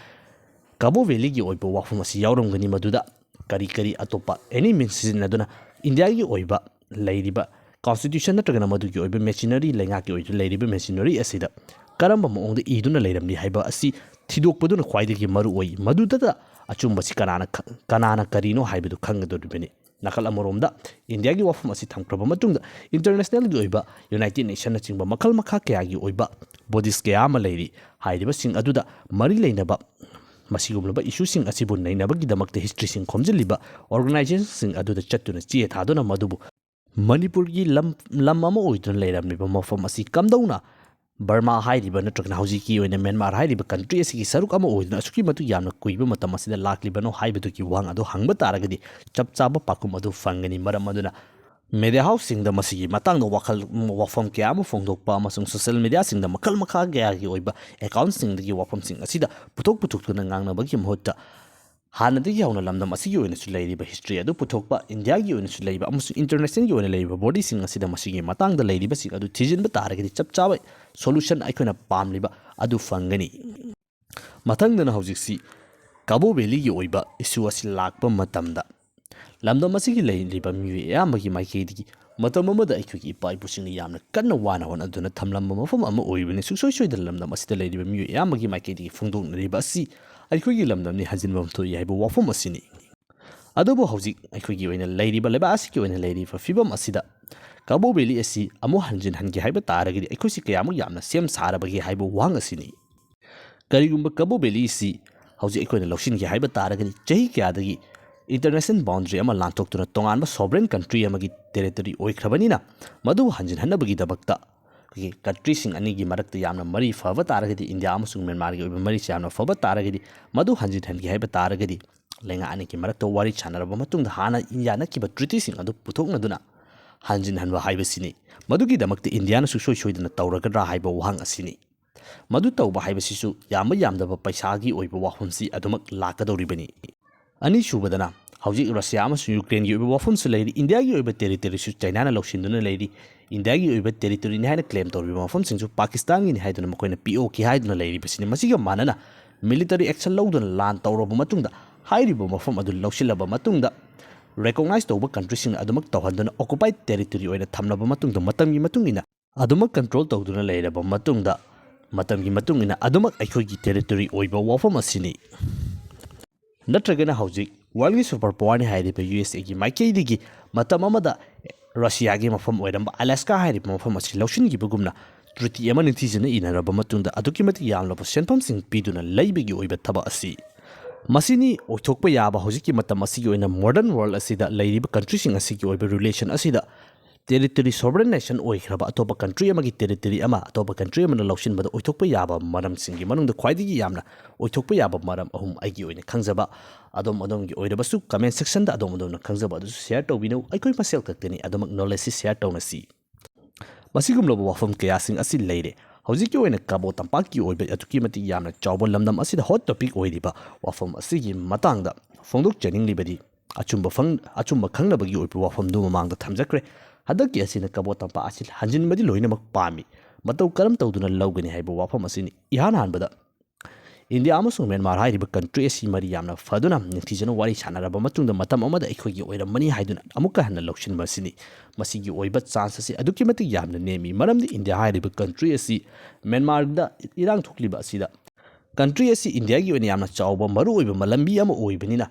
ꯀꯕꯣ ꯚꯦꯂꯤꯒꯤ ꯑꯣꯏꯕ ꯋꯥꯐꯝ ꯑꯁꯤ ꯌꯥꯎꯔꯝꯒꯅꯤ꯫ ꯃꯗꯨꯗ ꯀꯔꯤ ꯀꯔꯤ ꯑꯇꯣꯞꯄ ꯑꯦꯅꯤ ꯃꯤꯟꯁ ꯁꯤꯖꯤꯟꯅꯗꯨꯅ ꯏꯟꯗꯤꯌꯥꯒꯤ ꯑꯣꯏꯕ ꯂꯩꯔꯤꯕ ꯀꯣꯟꯁꯇꯤꯇ꯭ꯌꯨꯁꯟ ꯅꯠꯇ꯭ꯔꯒꯅ ꯃꯗꯨꯒꯤ ꯑꯣꯏꯕ ꯃꯦꯆꯤꯅꯔꯤ, ꯂꯩꯉꯥꯛꯀꯤ ꯑꯣꯏꯕ ꯂꯩꯔꯤꯕ ꯃꯦꯆꯤꯅꯔꯤ ꯑꯁꯤꯗ ꯀꯔꯝꯕ ꯃꯑꯣꯡꯗ ꯏꯗꯨꯅ ꯂꯩꯔꯝꯂꯤ ꯍꯥꯏꯕ ꯑꯁꯤ ꯊꯤꯗꯣꯛꯄꯗꯨꯅ ꯈ꯭ꯋꯥꯏꯗꯒꯤ ꯃꯔꯨ ꯑꯣꯏ꯫ ꯃꯗꯨꯗꯇ ꯑꯆꯨꯝꯕꯁꯤ ꯀꯅꯥꯅ ꯈ-, ꯀꯅꯥꯅ ꯀꯔꯤꯅꯣ ꯍꯥꯏꯕꯗꯨ ꯈꯪꯒꯗꯧꯔꯤꯕꯅꯤ꯫ ꯅꯥꯀꯜ ꯑꯃꯔꯣꯝꯗ ꯏꯟꯗꯤꯌꯥꯒꯤ ꯋꯥꯐꯝ ꯑꯁꯤ ꯊꯝꯈ꯭ꯔꯕ ꯃꯇꯨꯡꯗ, ꯏꯟꯇꯔꯅꯦꯁꯅꯦꯜꯒꯤ ꯑꯣꯏꯕ ꯌꯨꯅꯥꯏꯇꯦꯗ ꯅꯦꯁꯟꯅꯆꯤꯡꯕ ꯃꯈꯜ ꯃꯈꯥ ꯀꯌꯥꯒꯤ ꯑꯣꯏꯕ ꯕꯣꯗꯤꯁ ꯀꯌꯥ ꯑꯃ ꯂꯩꯔꯤ꯫ ꯍꯥꯏꯔꯤꯕꯁꯤꯡ ꯑꯗꯨꯗ ꯃꯔꯤ ꯂꯩꯅꯕ ꯃꯁꯤꯒꯨꯝꯂꯕ ꯏꯁꯨꯁꯤꯡ ꯑꯁꯤꯕꯨ ꯅꯩꯅꯕꯒꯤꯗꯃꯛꯇ ꯍꯤꯁꯇ꯭ꯔꯤꯁꯤꯡ ꯈꯣꯝꯖꯤꯜꯂꯤꯕ ꯑꯣꯔꯒꯅꯥꯏꯖꯦꯁꯟꯁꯤꯡ ꯑꯗꯨꯗ ꯆꯠꯇꯨꯅ ꯆꯦ ꯊꯥꯗꯨꯅ ꯃꯗꯨꯕꯨ ꯃꯅꯤꯄꯨꯔꯒꯤ ꯂꯝ, ꯂꯝ ꯑꯃ ꯑꯣꯏꯗꯨꯅ ꯂꯩꯔꯝꯂꯤꯕ ꯃꯐꯝ ꯑꯁꯤ ꯀꯝꯗꯧꯅ ꯕꯔꯃꯥ ꯍꯥꯏꯔꯤꯕ ꯅꯠꯇ꯭ꯔꯒꯅ ꯍꯧꯖꯤꯛꯀꯤ ꯑꯣꯏꯅ ꯃ꯭ꯌꯥꯟꯃꯥꯔ ꯍꯥꯏꯔꯤꯕ ꯀꯟꯇ꯭ꯔꯤ ꯑꯁꯤꯒꯤ ꯁꯔꯨꯛ ꯑꯃ ꯑꯣꯏꯗꯨꯅ ꯑꯁꯨꯛꯀꯤ ꯃꯇꯤꯛ ꯌꯥꯝꯅ ꯀꯨꯏꯕ ꯃꯇꯝ ꯑꯁꯤꯗ ꯂꯥꯛꯂꯤꯕꯅꯣ ꯍꯥꯏꯕꯗꯨꯒꯤ ꯋꯥꯍꯪ ꯑꯗꯨ ꯍꯪꯕ ꯇꯥꯔꯒꯗꯤ, ꯆꯞ ꯆꯥꯕ ꯄꯥꯎꯈꯨꯝ ꯑꯗꯨ ꯐꯪꯒꯅꯤ꯫ ꯃꯔꯝ ꯑꯗꯨꯅ ꯃꯦꯗꯤꯌꯥ ꯍꯥꯎꯁꯁꯤꯡꯗ ꯃꯁꯤꯒꯤ ꯃꯇꯥꯡꯗ ꯋꯥꯈꯜ, ꯋꯥꯐꯝ ꯀꯌꯥ ꯑꯃ ꯐꯣꯡꯗꯣꯛꯄ ꯑꯃꯁꯨꯡ ꯁꯣꯁꯤꯌꯦꯜ ꯃꯦꯗꯤꯌꯥꯁꯤꯡꯗ ꯃꯈꯜ ꯃꯈꯥ ꯀꯌꯥꯒꯤ ꯑꯣꯏꯕ ꯑꯦꯀꯥꯎꯟꯁꯤꯡꯗꯒꯤ ꯋꯥꯐꯝꯁꯤꯡ ꯑꯁꯤꯗ ꯄꯨꯊꯣꯛ ꯄꯨꯊꯣꯛꯇꯨꯅ ꯉꯥꯡꯅꯕꯒꯤ ꯃꯍꯨꯠꯇ, ꯍꯥꯟꯅꯗꯒꯤ ꯍꯧꯅ ꯂꯝꯗꯝ ꯑꯁꯤꯒꯤ ꯑꯣꯏꯅꯁꯨ ꯂꯩꯔꯤꯕ ꯍꯤꯁꯇ꯭ꯔꯤ ꯑꯗꯨ ꯄꯨꯊꯣꯛꯄ, ꯏꯟꯗꯤꯌꯥꯒꯤ ꯑꯣꯏꯅꯁꯨ ꯂꯩꯕ ꯑꯃꯁꯨꯡ ꯏꯟꯇꯔꯅꯦꯁꯅꯦꯜꯒꯤ ꯑꯣꯏꯅ ꯂꯩꯔꯤꯕ ꯕꯣꯗꯤꯁꯤꯡ ꯑꯁꯤꯗ ꯃꯁꯤꯒꯤ ꯃꯇꯥꯡꯗ ꯂꯩꯔꯤꯕꯁꯤꯡ ꯑꯗꯨ ꯊꯤꯖꯤꯟꯕ ꯇꯥꯔꯒꯗꯤ, ꯆꯞ ꯆꯥꯕ ꯁꯣꯂꯨꯁꯟ ꯑꯩꯈꯣꯏꯅ ꯄꯥꯝꯂꯤꯕ ꯑꯗꯨ ꯐꯪꯒꯅꯤ꯫ ꯃꯊꯪꯗꯅ ꯍꯧꯖꯤꯛꯁꯤ ꯀꯕꯣ ꯚꯦꯂꯤꯒꯤ ꯑꯣꯏꯕ ꯏꯁꯨ ꯑꯁꯤ ꯂꯥꯛꯄ ꯃꯇꯝꯗ, ꯂꯝꯗꯝ ꯑꯁꯤꯒꯤ ꯂꯩꯔꯤꯕ ꯃꯤꯑꯣꯏ ꯑꯌꯥꯝꯕꯒꯤ ꯃꯥꯏꯀꯩꯗꯒꯤ ꯃꯇꯝ ꯑꯃꯗ ꯑꯩꯈꯣꯏꯒꯤ ꯏꯄꯥ ꯏꯄꯨꯁꯤꯡꯅ ꯌꯥꯝꯅ ꯀꯟꯅ ꯋꯥꯅ ꯍꯣꯠꯅꯗꯨꯅ ꯊꯝꯂꯝꯕ ꯃꯐꯝ ꯑꯃ ꯑꯣꯏꯕꯅꯤ꯫ ꯁꯨꯡꯁꯣꯏ ꯁꯣꯏꯗꯅ ꯂꯝꯗꯝ ꯑꯁꯤꯗ ꯂꯩꯔꯤꯕ ꯃꯤꯑꯣꯏ ꯑꯌꯥꯝꯕꯒꯤ ꯃꯥꯏꯀꯩꯗꯒꯤ ꯐꯣꯡꯗꯣꯛꯅꯔꯤꯕ ꯑꯁꯤ ꯑꯩꯈꯣꯏꯒꯤ ꯂꯝꯗꯝꯅꯤ ꯍꯟꯖꯤꯟꯐꯝ ꯊꯣꯛꯏ ꯍꯥꯏꯕ ꯋꯥꯐꯝ ꯑꯁꯤꯅꯤ꯫ ꯑꯗꯨꯕꯨ ꯍꯧꯖꯤꯛ ꯑꯩꯈꯣꯏꯒꯤ ꯑꯣꯏꯅ ꯂꯩꯔꯤꯕ, ꯂꯩꯕꯥꯛ ꯑꯁꯤꯒꯤ ꯑꯣꯏꯅ ꯂꯩꯔꯤꯕ ꯐꯤꯕꯝ ꯑꯁꯤꯗ ꯀꯕꯣ ꯚꯦꯂꯤ ꯑꯁꯤ ꯑꯃꯨꯛ ꯍꯟꯖꯤꯟꯍꯟꯒꯦ ꯍꯥꯏꯕ ꯇꯥꯔꯒꯗꯤ ꯑꯩꯈꯣꯏꯁꯤ ꯀꯌꯥꯃꯨꯛ ꯌꯥꯝꯅ ꯁꯦꯝ ꯁꯥꯔꯕꯒꯦ ꯍꯥꯏꯕ ꯋꯥꯍꯪ ꯑꯁꯤꯅꯤ꯫ ꯀꯔꯤꯒꯨꯝꯕ ꯀꯕꯣ ꯚꯦꯂꯤ ꯑꯁꯤ ꯍꯧꯖꯤꯛ ꯑꯩꯈꯣꯏꯅ ꯂꯧꯁꯤꯟꯒꯦ ꯍꯥꯏꯕ ꯇꯥꯔꯒꯗꯤ, ꯆꯍꯤ ꯀꯌꯥꯗꯒꯤ ꯏꯟꯇꯔꯅꯦꯁꯅꯦꯜ ꯕꯥꯎꯟꯗꯔꯤ ꯑꯃ ꯂꯥꯟꯊꯣꯛꯇꯨꯅ ꯇꯣꯉꯥꯟꯕ ꯁꯣꯚꯔꯦꯟ ꯀꯟꯇ꯭ꯔꯤ ꯑꯃꯒꯤ ꯇꯦꯔꯤꯇꯣꯔꯤ ꯑꯣꯏꯈ꯭ꯔꯕꯅꯤꯅ, ꯃꯗꯨ ꯍꯟꯖꯤꯟꯍꯟꯅꯕꯒꯤꯗꯃꯛꯇ ꯑꯩꯈꯣꯏꯒꯤ ꯀꯟꯇ꯭ꯔꯤꯁꯤꯡ ꯑꯅꯤꯒꯤ ꯃꯔꯛꯇ ꯌꯥꯝꯅ ꯃꯔꯤ ꯐꯕ ꯇꯥꯔꯒꯗꯤ, ꯏꯟꯗꯤꯌꯥ ꯑꯃꯁꯨꯡ ꯃ꯭ꯌꯥꯟꯃꯥꯔꯒꯤ ꯑꯣꯏꯕ ꯃꯔꯤꯁꯤ ꯌꯥꯝꯅ ꯐꯕ ꯇꯥꯔꯒꯗꯤ, ꯃꯗꯨ ꯍꯟꯖꯤꯟꯍꯟꯒꯦ ꯍꯥꯏꯕ ꯇꯥꯔꯒꯗꯤ, ꯂꯩꯉꯥꯛ ꯑꯅꯤꯒꯤ ꯃꯔꯛꯇ ꯋꯥꯔꯤ ꯁꯥꯟꯅꯔꯕ ꯃꯇꯨꯡꯗ ꯍꯥꯟꯅ ꯏꯟꯗꯤꯌꯥ ꯅꯠꯈꯤꯕ ꯇ꯭ꯔꯤꯇꯤꯁꯤꯡ ꯑꯗꯨ ꯄꯨꯊꯣꯛꯅꯗꯨꯅ ꯍꯟꯖꯤꯟꯍꯟꯕ ꯍꯥꯏꯕꯁꯤꯅꯤ꯫ ꯃꯗꯨꯒꯤꯗꯃꯛꯇ ꯏꯟꯗꯤꯌꯥꯅ ꯁꯨꯡꯁꯣꯏ ꯁꯣꯏꯗꯅ ꯇꯧꯔꯒꯗ꯭ꯔꯥ ꯍꯥꯏꯕ ꯋꯥꯍꯪ ꯑꯁꯤꯅꯤ꯫ ꯃꯗꯨ ꯇꯧꯕ ꯍꯥꯏꯕꯁꯤꯁꯨ ꯌꯥꯝꯕ ꯌꯥꯝꯗꯕ ꯄꯩꯁꯥꯒꯤ ꯑꯣꯏꯕ ꯋꯥꯐꯝꯁꯤ ꯑꯗꯨꯃꯛ ꯂꯥꯛꯀꯗꯧꯔꯤꯕꯅꯤ꯫ ꯑꯅꯤꯁꯨꯕꯗꯅ, ꯍꯧꯖꯤꯛ ꯔꯁꯤꯌꯥ ꯑꯃꯁꯨꯡ ꯌꯨꯀ꯭ꯔꯦꯟꯒꯤ ꯑꯣꯏꯕ ꯋꯥꯐꯝꯁꯨ ꯂꯩꯔꯤ꯫ ꯏꯟꯗꯤꯌꯥꯒꯤ ꯑꯣꯏꯕ ꯇꯦꯔꯤꯇꯣꯔꯤꯁꯨ ꯆꯥꯏꯅꯥꯅ ꯂꯧꯁꯤꯟꯗꯨꯅ ꯂꯩꯔꯤ꯫ ꯏꯟꯗꯤꯌꯥꯒꯤ ꯑꯣꯏꯕ ꯇꯦꯔꯤꯇꯣꯔꯤꯅꯤ ꯍꯥꯏꯅ ꯀ꯭ꯂꯦꯝ ꯇꯧꯔꯤꯕ ꯃꯐꯝꯁꯤꯡꯁꯨ ꯄꯥꯀꯤꯁꯇꯥꯟꯒꯤꯅꯤ ꯍꯥꯏꯗꯨꯅ ꯃꯈꯣꯏꯅ ꯄꯤ ꯑꯣ ꯀꯦ ꯍꯥꯏꯗꯨꯅ ꯂꯩꯔꯤꯕꯁꯤꯅꯤ꯫ ꯃꯁꯤꯒ ꯃꯥꯟꯅꯅ ꯃꯤꯂꯤꯇꯔꯤ ꯑꯦꯛꯁꯟ ꯂꯧꯗꯨꯅ ꯂꯥꯟ ꯇꯧꯔꯕ ꯃꯇꯨꯡꯗ, ꯍꯥꯏꯔꯤꯕ ꯃꯐꯝ ꯑꯗꯨ ꯂꯧꯁꯤꯜꯂꯕ ꯃꯇꯨꯡꯗ, ꯔꯦꯀꯣꯛꯅꯥꯏꯖ ꯇꯧꯕ ꯀꯟꯇ꯭ꯔꯤꯁꯤꯡꯅ ꯑꯗꯨꯃꯛ ꯇꯧꯍꯟꯗꯨꯅ ꯑꯣꯀꯨꯄꯥꯏꯗ ꯇꯦꯔꯤꯇꯣꯔꯤ ꯑꯣꯏꯅ ꯊꯝꯂꯕ ꯃꯇꯨꯡꯗ, ꯃꯇꯝꯒꯤ ꯃꯇꯨꯡ ꯏꯟꯅ ꯑꯗꯨꯃꯛ ꯀꯟꯇ꯭ꯔꯣꯜ ꯇꯧꯗꯨꯅ ꯂꯩꯔꯕ ꯃꯇꯨꯡꯗ, ꯃꯇꯝꯒꯤ ꯃꯇꯨꯡ ꯏꯟꯅ ꯑꯗꯨꯃꯛ ꯑꯩꯈꯣꯏꯒꯤ ꯇꯦꯔꯤꯇꯣꯔꯤ ꯑꯣꯏꯕ ꯋꯥꯐꯝ ꯑꯁꯤꯅꯤ꯫ ꯅꯠꯇ꯭ꯔꯒꯅ ꯍꯧꯖꯤꯛ ꯋꯥꯔꯜꯒꯤ ꯁꯨꯄꯔ ꯄꯋꯥꯔꯅꯤ ꯍꯥꯏꯔꯤꯕ ꯌꯨ ꯑꯦꯁ ꯑꯦꯒꯤ ꯃꯥꯏꯀꯩꯗꯒꯤ ꯃꯇꯝ ꯑꯃꯗ ꯔꯁꯤꯌꯥꯒꯤ ꯃꯐꯝ ꯑꯣꯏꯔꯝꯕ ꯑꯂꯥꯁꯀꯥ ꯍꯥꯏꯔꯤꯕ ꯃꯐꯝ ꯑꯁꯤ ꯂꯧꯁꯤꯟꯈꯤꯕꯒꯨꯝꯅ ꯇ꯭ꯔꯤꯇꯤ ꯑꯃ ꯅꯤꯡꯊꯤꯖꯅ ꯏꯅꯔꯕ ꯃꯇꯨꯡꯗ ꯑꯗꯨꯛꯀꯤ ꯃꯇꯤꯛ ꯌꯥꯝꯂꯕ ꯁꯦꯟꯐꯝꯁꯤꯡ ꯄꯤꯗꯨꯅ ꯂꯩꯕꯒꯤ ꯑꯣꯏꯕ ꯊꯕꯛ ꯑꯁꯤ ꯃꯁꯤꯅꯤ ꯑꯣꯏꯊꯣꯛꯄ ꯌꯥꯕ ꯍꯧꯖꯤꯛꯀꯤ ꯃꯇꯝ ꯑꯁꯤꯒꯤ ꯑꯣꯏꯅ ꯃꯣꯗꯔꯟ ꯋꯥꯔꯜ ꯑꯁꯤꯗ ꯂꯩꯔꯤꯕ ꯀꯟꯇ꯭ꯔꯤꯁꯤꯡ ꯑꯁꯤꯒꯤ ꯑꯣꯏꯕ ꯔꯤꯂꯦꯁꯟ ꯑꯁꯤꯗ ꯇꯦꯔꯤꯇꯣꯔꯤ ꯁꯣꯕꯔꯦꯟ ꯅꯦꯁꯟ ꯑꯣꯏꯈ꯭ꯔꯕ ꯑꯇꯣꯞꯄ ꯀꯟꯇ꯭ꯔꯤ ꯑꯃꯒꯤ ꯇꯦꯔꯤꯇꯣꯔꯤ ꯑꯃ ꯑꯇꯣꯞꯄ ꯀꯟꯇ꯭ꯔꯤ ꯑꯃꯅ ꯂꯧꯁꯤꯟꯕꯗ ꯑꯣꯏꯊꯣꯛꯄ ꯌꯥꯕ ꯃꯔꯝꯁꯤꯡꯒꯤ ꯃꯅꯨꯡꯗ ꯈ꯭ꯋꯥꯏꯗꯒꯤ ꯌꯥꯝꯅ ꯑꯣꯏꯊꯣꯛꯄ ꯌꯥꯕ ꯃꯔꯝ ꯑꯍꯨꯝ ꯑꯩꯒꯤ ꯑꯣꯏꯅ ꯈꯪꯖꯕ ꯑꯗꯣꯝ ꯑꯗꯣꯝꯒꯤ ꯑꯣꯏꯔꯕꯁꯨ ꯀꯃꯦꯟ ꯁꯦꯛꯁꯟꯗ ꯑꯗꯣꯝ ꯑꯗꯣꯝꯅ ꯈꯪꯖꯕ ꯑꯗꯨꯁꯨ ꯁꯤꯌꯔ ꯇꯧꯕꯤꯅꯧ꯫ ꯑꯩꯈꯣꯏ ꯃꯁꯦꯜ ꯈꯛꯇꯅꯤ, ꯑꯗꯨꯃꯛ ꯅꯣꯂꯦꯖꯁꯤ ꯁꯤꯌꯔ ꯇꯧꯅꯁꯤ꯫ ꯃꯁꯤꯒꯨꯝꯂꯕ ꯋꯥꯐꯝ ꯀꯌꯥꯁꯤꯡ ꯑꯁꯤ ꯂꯩꯔꯦ꯫ ꯍꯧꯖꯤꯛꯀꯤ ꯑꯣꯏꯅ ꯀꯕꯣ ꯇꯝꯄꯥꯛꯀꯤ ꯑꯣꯏꯕ ꯑꯗꯨꯛꯀꯤ ꯃꯇꯤꯛ ꯌꯥꯝꯅ ꯆꯥꯎꯕ ꯂꯝꯗꯝ ꯑꯁꯤꯗ ꯍꯣꯠ ꯇꯣꯄꯤꯛ ꯑꯣꯏꯔꯤꯕ ꯋꯥꯐꯝ ꯑꯁꯤꯒꯤ ꯃꯇꯥꯡꯗ ꯐꯣꯡꯗꯣꯛꯆꯅꯤꯡꯂꯤꯕꯗꯤ ꯑꯆꯨꯝꯕ ꯐꯪ-, ꯑꯆꯨꯝꯕ ꯈꯪꯅꯕꯒꯤ ꯑꯣꯏꯕ ꯋꯥꯐꯝꯗꯨ ꯃꯃꯥꯡꯗ ꯊꯝꯖꯈ꯭ꯔꯦ꯫ ꯍꯟꯗꯛꯀꯤ ꯑꯁꯤꯅ ꯀꯕꯣ ꯇꯝꯄꯥꯛ ꯑꯁꯤ ꯍꯟꯖꯤꯟꯕꯗꯤ ꯂꯣꯏꯅꯃꯛ ꯄꯥꯝꯃꯤ꯫ ꯃꯇꯧ ꯀꯔꯝ ꯇꯧꯗꯨꯅ ꯂꯧꯒꯅꯤ ꯍꯥꯏꯕ ꯋꯥꯐꯝ ꯑꯁꯤꯅꯤ꯫ ꯏꯍꯥꯟ ꯍꯥꯟꯕꯗ ꯏꯟꯗꯤꯌꯥ ꯑꯃꯁꯨꯡ ꯃ꯭ꯌꯥꯟꯃꯥꯔ ꯍꯥꯏꯔꯤꯕ ꯀꯟꯇ꯭ꯔꯤ ꯑꯁꯤ ꯃꯔꯤ ꯌꯥꯝꯅ ꯐꯗꯨꯅ ꯅꯤꯡꯊꯤꯖꯅ ꯋꯥꯔꯤ ꯁꯥꯟꯅꯔꯕ ꯃꯇꯨꯡꯗ ꯃꯇꯝ ꯑꯃꯗ ꯑꯩꯈꯣꯏꯒꯤ ꯑꯣꯏꯔꯝꯕꯅꯤ ꯍꯥꯏꯗꯨꯅ ꯑꯃꯨꯛꯀ ꯍꯟꯅ ꯂꯧꯁꯤꯟꯕ ꯑꯁꯤꯅꯤ꯫ ꯃꯁꯤꯒꯤ ꯑꯣꯏꯕ ꯆꯥꯟꯁ ꯑꯁꯤ ꯑꯗꯨꯛꯀꯤ ꯃꯇꯤꯛ ꯌꯥꯝꯅ ꯅꯦꯝꯃꯤ, ꯃꯔꯝꯗꯤ ꯏꯟꯗꯤꯌꯥ ꯍꯥꯏꯔꯤꯕ ꯀꯟꯇ꯭ꯔꯤ ꯑꯁꯤ ꯃ꯭ꯌꯥꯟꯃꯥꯔꯗ ꯏꯔꯥꯡ ꯊꯣꯛꯂꯤꯕ ꯑꯁꯤꯗ ꯀꯟꯇ꯭ꯔꯤ ꯑꯁꯤ ꯏꯟꯗꯤꯌꯥꯒꯤ ꯑꯣꯏꯅ ꯌꯥꯝꯅ ꯆꯥꯎꯕ ꯃꯔꯨꯑꯣꯏꯕ ꯃꯂꯝꯕꯤ ꯑꯃ ꯑꯣꯏꯕꯅꯤꯅ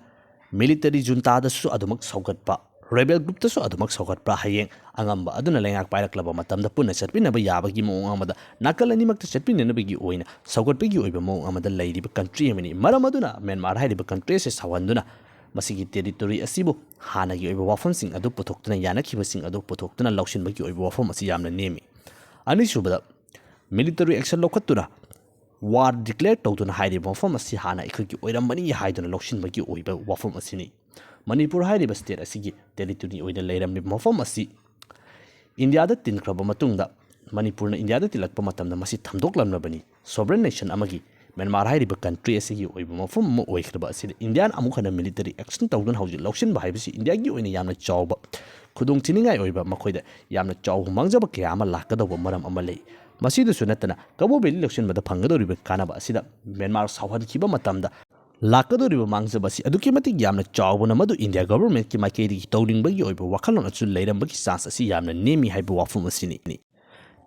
ꯃꯤꯂꯤꯇꯔꯤ ꯖꯨꯟꯇꯥꯗꯁꯨ ꯑꯗꯨꯃꯛ ꯁꯧꯒꯠꯄ, ꯔꯦꯕꯦꯜ ꯒ꯭ꯔꯨꯞꯇꯁꯨ ꯑꯗꯨꯃꯛ ꯁꯧꯒꯠꯄ, ꯍꯌꯦꯡ ꯑꯉꯝꯕ ꯑꯗꯨꯅ ꯂꯩꯉꯥꯛ ꯄꯥꯏꯔꯛꯂꯕ ꯃꯇꯝꯗ ꯄꯨꯟꯅ ꯆꯠꯃꯤꯟꯅꯕ ꯌꯥꯕꯒꯤ ꯃꯑꯣꯡ ꯑꯃꯗ ꯅꯥꯀꯜ ꯑꯅꯤꯃꯛꯇ ꯆꯠꯃꯤꯟꯅꯅꯕꯒꯤ ꯑꯣꯏꯅ ꯁꯧꯒꯠꯄꯒꯤ ꯑꯣꯏꯕ ꯃꯑꯣꯡ ꯑꯃꯗ ꯂꯩꯔꯤꯕ ꯀꯟꯇ꯭ꯔꯤ ꯑꯃꯅꯤ꯫ ꯃꯔꯝ ꯑꯗꯨꯅ ꯃ꯭ꯌꯥꯟꯃꯥꯔ ꯍꯥꯏꯔꯤꯕ ꯀꯟꯇ꯭ꯔꯤ ꯑꯁꯤ ꯁꯧꯍꯟꯗꯨꯅ ꯃꯁꯤꯒꯤ ꯇꯦꯔꯤꯇꯣꯔꯤ ꯑꯁꯤꯕꯨ ꯍꯥꯟꯅꯒꯤ ꯑꯣꯏꯕ ꯋꯥꯐꯝꯁꯤꯡ ꯑꯗꯨ ꯄꯨꯊꯣꯛꯇꯨꯅ, ꯌꯥꯅꯈꯤꯕꯁꯤꯡ ꯑꯗꯨ ꯄꯨꯊꯣꯛꯇꯨꯅ ꯂꯧꯁꯤꯟꯕꯒꯤ ꯑꯣꯏꯕ ꯋꯥꯐꯝ ꯑꯁꯤ ꯌꯥꯝꯅ ꯅꯦꯝꯃꯤ꯫ ꯑꯅꯤꯁꯨꯕꯗ, ꯃꯤꯂꯤꯇꯔꯤ ꯑꯦꯛꯁꯟ ꯂꯧꯈꯠꯇꯨꯅ ꯋꯥꯔ ꯗꯤꯀ꯭ꯂꯦꯌꯔ ꯇꯧꯗꯨꯅ ꯍꯥꯏꯔꯤꯕ ꯃꯐꯝ ꯑꯁꯤ ꯍꯥꯟꯅ ꯑꯩꯈꯣꯏꯒꯤ ꯑꯣꯏꯔꯝꯕꯅꯤ ꯍꯥꯏꯗꯨꯅ ꯂꯧꯁꯤꯟꯕꯒꯤ ꯑꯣꯏꯕ ꯋꯥꯐꯝ ꯑꯁꯤꯅꯤ꯫ ꯃꯅꯤꯄꯨꯔ ꯍꯥꯏꯔꯤꯕ ꯁ꯭ꯇꯦꯠ ꯑꯁꯤꯒꯤ ꯇꯦꯔꯤꯇꯣꯔꯤ ꯑꯣꯏꯅ ꯂꯩꯔꯝꯂꯤꯕ ꯃꯐꯝ ꯑꯁꯤ ꯏꯟꯗꯤꯌꯥꯗ ꯇꯤꯟꯈ꯭ꯔꯕ ꯃꯇꯨꯡꯗ, ꯃꯅꯤꯄꯨꯔꯅ ꯏꯟꯗꯤꯌꯥꯗ ꯇꯤꯜꯂꯛꯄ ꯃꯇꯝꯗ ꯃꯁꯤ ꯊꯝꯗꯣꯛꯂꯝꯂꯕꯅꯤ꯫ ꯁꯣꯕꯔꯦꯟ ꯅꯦꯁꯟ ꯑꯃꯒꯤ ꯃ꯭ꯌꯥꯟꯃꯥꯔ ꯍꯥꯏꯔꯤꯕ ꯀꯟꯇ꯭ꯔꯤ ꯑꯁꯤꯒꯤ ꯑꯣꯏꯕ ꯃꯐꯝ ꯑꯃ ꯑꯣꯏꯈ꯭ꯔꯕ ꯑꯁꯤꯗ ꯏꯟꯗꯤꯌꯥꯅ ꯑꯃꯨꯛ ꯍꯟꯅ ꯃꯤꯂꯤꯇꯔꯤ ꯑꯦꯛꯁꯟ ꯇꯧꯗꯨꯅ ꯍꯧꯖꯤꯛ ꯂꯧꯁꯤꯟꯕ ꯍꯥꯏꯕꯁꯤ ꯏꯟꯗꯤꯌꯥꯒꯤ ꯑꯣꯏꯅ ꯌꯥꯝꯅ ꯆꯥꯎꯕ ꯈꯨꯗꯣꯡꯊꯤꯅꯤꯡꯉꯥꯏ ꯑꯣꯏꯕ, ꯃꯈꯣꯏꯗ ꯌꯥꯝꯅ ꯆꯥꯎꯕ ꯃꯥꯡꯖꯕ ꯀꯌꯥ ꯑꯃ ꯂꯥꯛꯀꯗꯧꯕ ꯃꯔꯝ ꯑꯃ ꯂꯩ꯫ ꯃꯁꯤꯗꯁꯨ ꯅꯠꯇꯅ ꯀꯕꯣ ꯚꯦꯂꯤ ꯂꯧꯁꯤꯟꯕꯗ ꯐꯪꯒꯗꯧꯔꯤꯕ ꯀꯥꯟꯅꯕ ꯑꯁꯤꯗ ꯃ꯭ꯌꯥꯟꯃꯥꯔ ꯁꯥꯎꯍꯟꯈꯤꯕ ꯃꯇꯝꯗ ꯂꯥꯛꯀꯗꯧꯔꯤꯕ ꯃꯥꯡꯖꯕ ꯑꯁꯤ ꯑꯗꯨꯛꯀꯤ ꯃꯇꯤꯛ ꯌꯥꯝꯅ ꯆꯥꯎꯕꯅ ꯃꯗꯨ ꯏꯟꯗꯤꯌꯥ ꯒꯚꯔꯟꯃꯦꯟꯠꯀꯤ ꯃꯥꯏꯀꯩꯗꯒꯤ ꯇꯧꯅꯤꯡꯕꯒꯤ ꯑꯣꯏꯕ ꯋꯥꯈꯜꯂꯣꯟ ꯑꯗꯨꯁꯨ ꯂꯩꯔꯝꯕꯒꯤ ꯆꯥꯟꯁ ꯑꯁꯤ ꯌꯥꯝꯅ ꯅꯦꯝꯃꯤ ꯍꯥꯏꯕ ꯋꯥꯐꯝ ꯑꯁꯤꯅꯤ꯫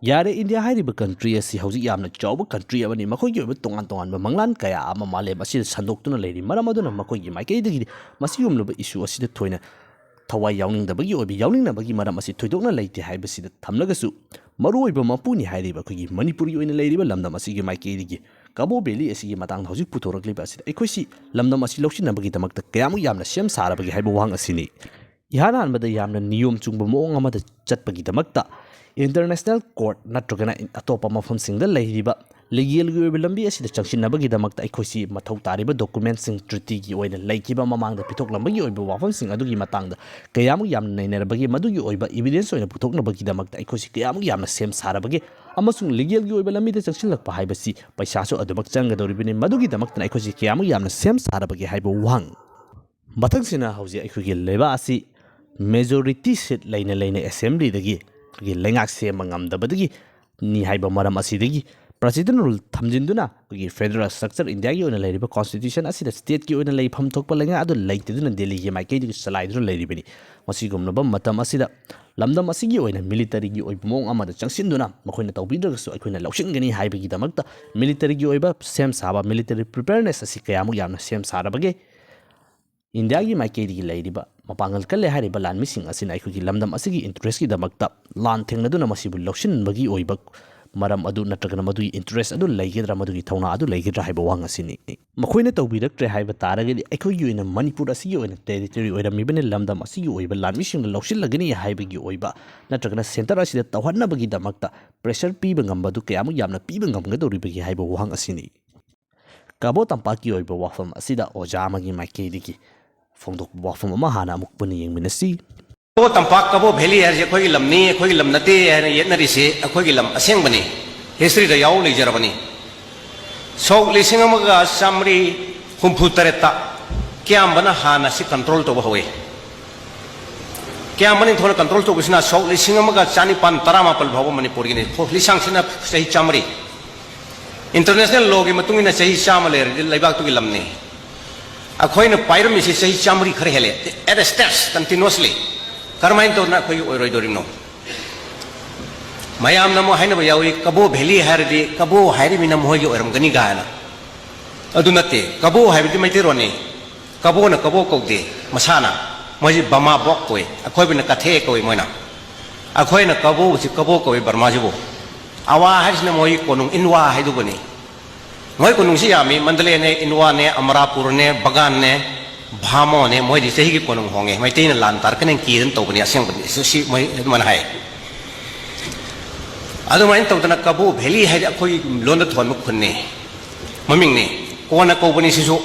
ꯌꯥꯔꯦ, ꯏꯟꯗꯤꯌꯥ ꯍꯥꯏꯔꯤꯕ ꯀꯟꯇ꯭ꯔꯤ ꯑꯁꯤ ꯍꯧꯖꯤꯛ ꯌꯥꯝꯅ ꯆꯥꯎꯕ ꯀꯟꯇ꯭ꯔꯤ ꯑꯃꯅꯤ꯫ ꯃꯈꯣꯏꯒꯤ ꯑꯣꯏꯕ ꯇꯣꯉꯥꯟ ꯇꯣꯉꯥꯟꯕ ꯃꯪꯂꯥꯟ ꯀꯌꯥ ꯑꯃ ꯃꯥꯂꯦꯝ ꯑꯁꯤꯗ ꯁꯟꯗꯣꯛꯇꯨꯅ ꯂꯩꯔꯤ꯫ ꯃꯔꯝ ꯑꯗꯨꯅ ꯃꯈꯣꯏꯒꯤ ꯃꯥꯏꯀꯩꯗꯒꯤꯗꯤ ꯃꯁꯤꯒꯨꯝꯂꯕ ꯏꯁꯨ ꯑꯁꯤꯗ ꯊꯣꯏꯅ ꯊꯋꯥꯏ ꯌꯥꯎꯅꯤꯡꯗꯕꯒꯤ ꯑꯣꯏꯕ, ꯌꯥꯎꯅꯤꯡꯅꯕꯒꯤ ꯃꯔꯝ ꯑꯁꯤ ꯊꯣꯏꯗꯣꯛꯅ ꯂꯩꯇꯦ ꯍꯥꯏꯕꯁꯤꯗ ꯊꯝꯂꯒꯁꯨ, ꯃꯔꯨꯑꯣꯏꯕ ꯃꯄꯨꯅꯤ ꯍꯥꯏꯔꯤꯕ ꯑꯩꯈꯣꯏꯒꯤ ꯃꯅꯤꯄꯨꯔꯒꯤ ꯑꯣꯏꯅ ꯂꯩꯔꯤꯕ ꯂꯝꯗꯝ ꯑꯁꯤꯒꯤ ꯃꯥꯏꯀꯩꯗꯒꯤ ꯀꯕꯣ ꯚꯦꯂꯤ ꯑꯁꯤꯒꯤ ꯃꯇꯥꯡꯗ ꯍꯧꯖꯤꯛ ꯄꯨꯊꯣꯔꯛꯂꯤꯕ ꯑꯁꯤꯗ ꯑꯩꯈꯣꯏꯁꯤ ꯂꯝꯗꯝ ꯑꯁꯤ ꯂꯧꯁꯤꯟꯅꯕꯒꯤꯗꯃꯛꯇ ꯀꯌꯥꯃꯨꯛ ꯌꯥꯝꯅ ꯁꯦꯝ ꯁꯥꯔꯕꯒꯦ ꯍꯥꯏꯕ ꯋꯥꯍꯪ ꯑꯁꯤꯅꯤ꯫ ꯏꯍꯥꯟ ꯍꯥꯟꯕꯗ ꯌꯥꯝꯅ ꯅꯤꯌꯣꯝ ꯆꯨꯝꯕ ꯃꯑꯣꯡ ꯑꯃꯗ ꯆꯠꯄꯒꯤꯗꯃꯛꯇ ꯏꯟꯇꯔꯅꯦꯁꯅꯦꯜ ꯀꯣꯔꯠ ꯅꯠꯇ꯭ꯔꯒꯅ ꯑꯇꯣꯞꯄ ꯃꯐꯝꯁꯤꯡꯗ ꯂꯩꯔꯤꯕ ꯂꯤꯒꯦꯜꯒꯤ ꯑꯣꯏꯕ ꯂꯝꯕꯤ ꯑꯁꯤꯗ ꯆꯪꯁꯤꯟꯅꯕꯒꯤꯗꯃꯛꯇ ꯑꯩꯈꯣꯏꯁꯤ ꯃꯊꯧ ꯇꯥꯔꯤꯕ ꯗꯣꯀꯨꯃꯦꯟꯁꯤꯡ, ꯇ꯭ꯔꯤꯇꯤꯒꯤ ꯑꯣꯏꯅ ꯂꯩꯈꯤꯕ ꯃꯃꯥꯡꯗ ꯄꯤꯊꯣꯛꯂꯝꯕꯒꯤ ꯑꯣꯏꯕ ꯋꯥꯐꯝꯁꯤꯡ ꯑꯗꯨꯒꯤ ꯃꯇꯥꯡꯗ ꯀꯌꯥꯃꯨꯛ ꯌꯥꯝꯅ ꯅꯩꯅꯔꯕꯒꯦ, ꯃꯗꯨꯒꯤ ꯑꯣꯏꯕ ꯏꯕꯤꯗꯦꯟꯁ ꯑꯣꯏꯅ ꯄꯨꯊꯣꯛꯅꯕꯒꯤꯗꯃꯛꯇ ꯑꯩꯈꯣꯏꯁꯤ ꯀꯌꯥꯃꯨꯛ ꯌꯥꯝꯅ ꯁꯦꯝ ꯁꯥꯔꯕꯒꯦ, ꯑꯃꯁꯨꯡ ꯂꯤꯒꯦꯜꯒꯤ ꯑꯣꯏꯕ ꯂꯝꯕꯤꯗ ꯆꯪꯁꯤꯜꯂꯛꯄ ꯍꯥꯏꯕꯁꯤ ꯄꯩꯁꯥꯁꯨ ꯑꯗꯨꯃꯛ ꯆꯪꯒꯗꯧꯔꯤꯕꯅꯤ꯫ ꯃꯗꯨꯒꯤꯗꯃꯛꯇꯅ ꯑꯩꯈꯣꯏꯁꯤ ꯀꯌꯥꯃꯨꯛ ꯌꯥꯝꯅ ꯁꯦꯝ ꯁꯥꯔꯕꯒꯦ ꯍꯥꯏꯕ ꯋꯥꯍꯪ꯫ ꯃꯊꯪꯁꯤꯅ ꯍꯧꯖꯤꯛ ꯑꯩꯈꯣꯏꯒꯤ ꯂꯩꯕꯥꯛ ꯑꯁꯤ ꯃꯦꯖꯣꯔꯤꯇꯤ ꯁꯤꯠ ꯂꯩꯅ ꯂꯩꯅ ꯑꯦꯁꯦꯝꯕ꯭ꯂꯤꯗꯒꯤ ꯑꯩꯈꯣꯏꯒꯤ ꯂꯩꯉꯥꯛ ꯁꯦꯝꯕ ꯉꯝꯗꯕꯗꯒꯤ ꯅꯤ ꯍꯥꯏꯕ ꯃꯔꯝ ꯑꯁꯤꯗꯒꯤ ꯄ꯭ꯔꯁꯤꯗꯦꯟ ꯔꯨꯜ ꯊꯝꯖꯤꯟꯗꯨꯅ ꯑꯩꯈꯣꯏꯒꯤ ꯐꯦꯗꯔꯦꯜ ꯁ꯭ꯇ꯭ꯔꯛꯆꯔ ꯏꯟꯗꯤꯌꯥꯒꯤ ꯑꯣꯏꯅ ꯂꯩꯔꯤꯕ ꯀꯣꯟꯁꯇꯤꯇ꯭ꯌꯨꯁꯟ ꯑꯁꯤꯗ ꯁ꯭ꯇꯦꯠꯀꯤ ꯑꯣꯏꯅ ꯂꯩꯐꯝ ꯊꯣꯛꯄ ꯂꯩꯉꯥꯛ ꯑꯗꯨ ꯂꯩꯇꯗꯨꯅ ꯗꯦꯜꯂꯤꯒꯤ ꯃꯥꯏꯀꯩꯗꯒꯤ ꯆꯂꯥꯏꯗꯨꯅ ꯂꯩꯔꯤꯕꯅꯤ꯫ ꯃꯁꯤꯒꯨꯝꯂꯕ ꯃꯇꯝ ꯑꯁꯤꯗ ꯂꯝꯗꯝ ꯑꯁꯤꯒꯤ ꯑꯣꯏꯅ ꯃꯤꯂꯤꯇꯔꯤꯒꯤ ꯑꯣꯏꯕ ꯃꯑꯣꯡ ꯑꯃꯗ ꯆꯪꯁꯤꯟꯗꯨꯅ ꯃꯈꯣꯏꯅ ꯇꯧꯕꯤꯗ꯭ꯔꯒꯁꯨ ꯑꯩꯈꯣꯏꯅ ꯂꯧꯁꯤꯟꯒꯅꯤ ꯍꯥꯏꯕꯒꯤꯗꯃꯛꯇ ꯃꯤꯂꯤꯇꯔꯤꯒꯤ ꯑꯣꯏꯕ ꯁꯦꯝ ꯁꯥꯕ, ꯃꯤꯂꯤꯇꯔꯤ ꯄ꯭ꯔꯤꯄꯦꯌꯔꯅꯦꯁ ꯑꯁꯤ ꯀꯌꯥꯃꯨꯛ ꯌꯥꯝꯅ ꯁꯦꯝ ꯁꯥꯔꯕꯒꯦ? ꯏꯟꯗꯤꯌꯥꯒꯤ ꯃꯥꯏꯀꯩꯗꯒꯤ ꯂꯩꯔꯤꯕ ꯃꯄꯥꯡꯒꯜ ꯀꯜꯂꯦ ꯍꯥꯏꯔꯤꯕ ꯂꯥꯟꯃꯤꯁꯤꯡ ꯑꯁꯤꯅ ꯑꯩꯈꯣꯏꯒꯤ ꯂꯝꯗꯝ ꯑꯁꯤꯒꯤ ꯏꯟꯇꯔꯦꯁꯀꯤꯗꯃꯛꯇ ꯂꯥꯟ ꯊꯦꯡꯅꯗꯨꯅ ꯃꯁꯤꯕꯨ ꯂꯧꯁꯤꯟꯕꯒꯤ ꯑꯣꯏꯕ ꯃꯔꯝ ꯑꯗꯨ ꯅꯠꯇ꯭ꯔꯒꯅ ꯃꯗꯨꯒꯤ ꯏꯟꯇꯔꯦꯁ ꯑꯗꯨ ꯂꯩꯒꯗ꯭ꯔꯥ, ꯃꯗꯨꯒꯤ ꯊꯧꯅꯥ ꯑꯗꯨ ꯂꯩꯒꯗ꯭ꯔꯥ ꯍꯥꯏꯕ ꯋꯥꯍꯪ ꯑꯁꯤꯅꯤ꯫ ꯃꯈꯣꯏꯅ ꯇꯧꯕꯤꯔꯛꯇ꯭ꯔꯦ ꯍꯥꯏꯕ ꯇꯥꯔꯒꯗꯤ ꯑꯩꯈꯣꯏꯒꯤ ꯑꯣꯏꯅ ꯃꯅꯤꯄꯨꯔ ꯑꯁꯤꯒꯤ ꯑꯣꯏꯅ ꯇꯦꯔꯤꯇꯣꯔꯤ ꯑꯣꯏꯔꯝꯃꯤꯕꯅꯤ, ꯂꯝꯗꯝ ꯑꯁꯤꯒꯤ ꯑꯣꯏꯕ ꯂꯥꯟꯃꯤꯁꯤꯡꯅ ꯂꯧꯁꯤꯜꯂꯒꯅꯤ ꯍꯥꯏꯕꯒꯤ ꯑꯣꯏꯕ ꯅꯠꯇ꯭ꯔꯒꯅ ꯁꯦꯟꯇꯔ ꯑꯁꯤꯗ ꯇꯧꯍꯟꯅꯕꯒꯤꯗꯃꯛꯇ ꯄ꯭ꯔꯦꯁꯔ ꯄꯤꯕ ꯉꯝꯕꯗꯨ ꯀꯌꯥꯃꯨꯛ ꯌꯥꯝꯅ ꯄꯤꯕ ꯉꯝꯒꯗꯧꯔꯤꯕꯒꯦ ꯍꯥꯏꯕ ꯋꯥꯍꯪ ꯑꯁꯤꯅꯤ꯫ ꯀꯕꯣ ꯇꯝꯄꯥꯛꯀꯤ ꯑꯣꯏꯕ ꯋꯥꯐꯝ ꯑꯁꯤꯗ ꯑꯣꯖꯥ ꯑꯃꯒꯤ ꯃꯥꯏꯀꯩꯗꯒꯤ ꯐꯣꯡꯗꯣꯛꯄ ꯋꯥꯐꯝ ꯑꯃ ꯍꯥꯟꯅ ꯑꯃꯨꯛ ꯄꯨꯟꯅ ꯌꯦꯡꯃꯤꯟꯅꯁꯤ꯫ ꯀꯕꯣ ꯇꯝꯄꯥꯛ, ꯀꯕꯣ ꯚꯦꯂꯤ ꯍꯥꯏꯔꯤꯁꯦ ꯑꯩꯈꯣꯏꯒꯤ ꯂꯝꯅꯤ, ꯑꯩꯈꯣꯏꯒꯤ ꯂꯝ ꯅꯠꯇꯦ ꯍꯥꯏꯅ ꯌꯦꯠꯅꯔꯤꯁꯦ ꯑꯩꯈꯣꯏꯒꯤ ꯂꯝ ꯑꯁꯦꯡꯕꯅꯤ, ꯍꯤꯁꯇ꯭ꯔꯤꯗ ꯌꯥꯎ ꯂꯩꯖꯔꯕꯅꯤ꯫ ꯁꯣꯛ ꯂꯤꯁꯤꯡ ꯑꯃꯒ ꯆꯥꯃꯔꯤ ꯍꯨꯝꯐꯨ ꯇꯔꯦꯠꯇ ꯀꯤꯌꯥꯝꯕꯅ ꯍꯥꯟꯅ ꯁꯤ ꯀꯟꯇ꯭ꯔꯣꯜ ꯇꯧꯕ ꯍꯧꯏ꯫ ꯀꯤꯌꯥꯝꯕ ꯅꯤꯡꯊꯧꯅ ꯀꯟꯇ꯭ꯔꯣꯜ ꯇꯧꯕꯁꯤꯅ ꯁꯣꯛ ꯂꯤꯁꯤꯡ ꯑꯃꯒ ꯆꯅꯤꯄꯥꯟ ꯇꯔꯥꯃꯥꯄꯜ ꯐꯥꯎꯕ ꯃꯅꯤꯄꯨꯔꯒꯤꯅꯤ꯫ ꯂꯤꯁꯥꯡꯁꯤꯅ ꯆꯍꯤ ꯆꯥꯃꯔꯤ꯫ ꯏꯟꯇꯔꯅꯦꯁꯅꯦꯜ ꯂꯣꯒꯤ ꯃꯇꯨꯡ ꯏꯟꯅ ꯆꯍꯤ ꯆꯥꯝꯃ ꯂꯩꯔꯗꯤ ꯂꯩꯕꯥꯛꯇꯨꯒꯤ ꯂꯝꯅꯤ꯫ ꯑꯩꯈꯣꯏꯅ ꯄꯥꯏꯔꯝꯃꯤꯁꯤ ꯆꯍꯤ ꯆꯥꯝꯃꯔꯤ ꯈꯔ ꯍꯦꯜꯂꯦ꯫ ꯑꯦꯠ ꯑꯦ ꯁ꯭ꯇꯦꯖ ꯀꯟꯇꯤꯅ꯭ꯌꯨꯁꯂꯤ꯫ ꯀꯔꯝꯍꯥꯏꯅ ꯇꯧꯗꯅ ꯑꯩꯈꯣꯏꯒꯤ ꯑꯣꯏꯔꯣꯏꯗꯧꯔꯤꯕꯅꯣ? ꯃꯌꯥꯝꯅ ꯑꯃꯨꯛ ꯍꯥꯏꯅꯕ ꯌꯥꯎꯏ, ꯀꯕꯣ ꯚꯦꯂꯤ ꯍꯥꯏꯔꯗꯤ ꯀꯕꯣ ꯍꯥꯏꯔꯤꯕꯅ ꯃꯈꯣꯏꯒꯤ ꯑꯣꯏꯔꯝꯒꯅꯤ ꯀꯥꯏꯅ꯫ ꯑꯗꯨ ꯅꯠꯇꯦ, ꯀꯕꯣ ꯍꯥꯏꯕꯗꯤ ꯃꯩꯇꯩꯔꯣꯟꯅꯤ꯫ ꯀꯕꯣꯅ ꯀꯕꯣ ꯀꯧꯗꯦ, ꯃꯁꯥꯅ꯫ ꯃꯣꯏꯁꯤ ꯕꯃꯥ ꯕꯣꯛ ꯀꯧꯏ, ꯑꯩꯈꯣꯏꯕꯨꯅ ꯀꯊꯦ ꯀꯧꯏ ꯃꯣꯏꯅ꯫ ꯑꯩꯈꯣꯏꯅ ꯀꯕꯣꯁꯤ ꯀꯕꯣ ꯀꯧꯏ ꯕꯔꯃꯥꯁꯤꯕꯨ꯫ ꯑꯋꯥ ꯍꯥꯏꯁꯤꯅ ꯃꯣꯏꯒꯤ ꯀꯣꯅꯨꯡ ꯏꯟꯋꯥ ꯍꯥꯏꯗꯨꯕꯨꯅꯤ꯫ ꯃꯣꯏ ꯀꯣꯅꯨꯡꯁꯤ ꯌꯥꯝꯃꯤ, ꯃꯟꯗꯂꯦꯅꯦ, ꯏꯟꯋꯥꯅꯦ, ꯑꯃꯔꯥꯄꯨꯔꯅꯦ, ꯕꯒꯥꯟꯅꯦ, ꯚꯥꯃꯣꯅꯦ, ꯃꯣꯏꯗꯤ ꯆꯍꯤꯒꯤ ꯀꯣꯅꯨꯡ ꯍꯣꯡꯉꯦ꯫ ꯃꯩꯇꯩꯅ ꯂꯥꯟ ꯇꯥꯔꯛꯀꯅꯤ ꯀꯤꯗꯅ ꯇꯧꯕꯅꯤ ꯑꯁꯦꯡꯕꯗꯤ꯫ ꯁꯤ, ꯁꯤ ꯃꯣꯏ ꯑꯗꯨꯃꯥꯏꯅ ꯍꯥꯏ꯫ ꯑꯗꯨꯃꯥꯏꯅ ꯇꯧꯗꯅ ꯀꯕꯣ ꯚꯦꯂꯤ ꯍꯥꯏꯗꯤ ꯑꯩꯈꯣꯏꯒꯤ ꯂꯣꯟꯗ ꯊꯣꯟꯕ ꯈꯨꯟꯅꯤ, ꯃꯃꯤꯡꯅꯤ꯫ ꯀꯣꯟꯅ ꯀꯧꯕꯅꯤ ꯁꯤꯁꯨ꯫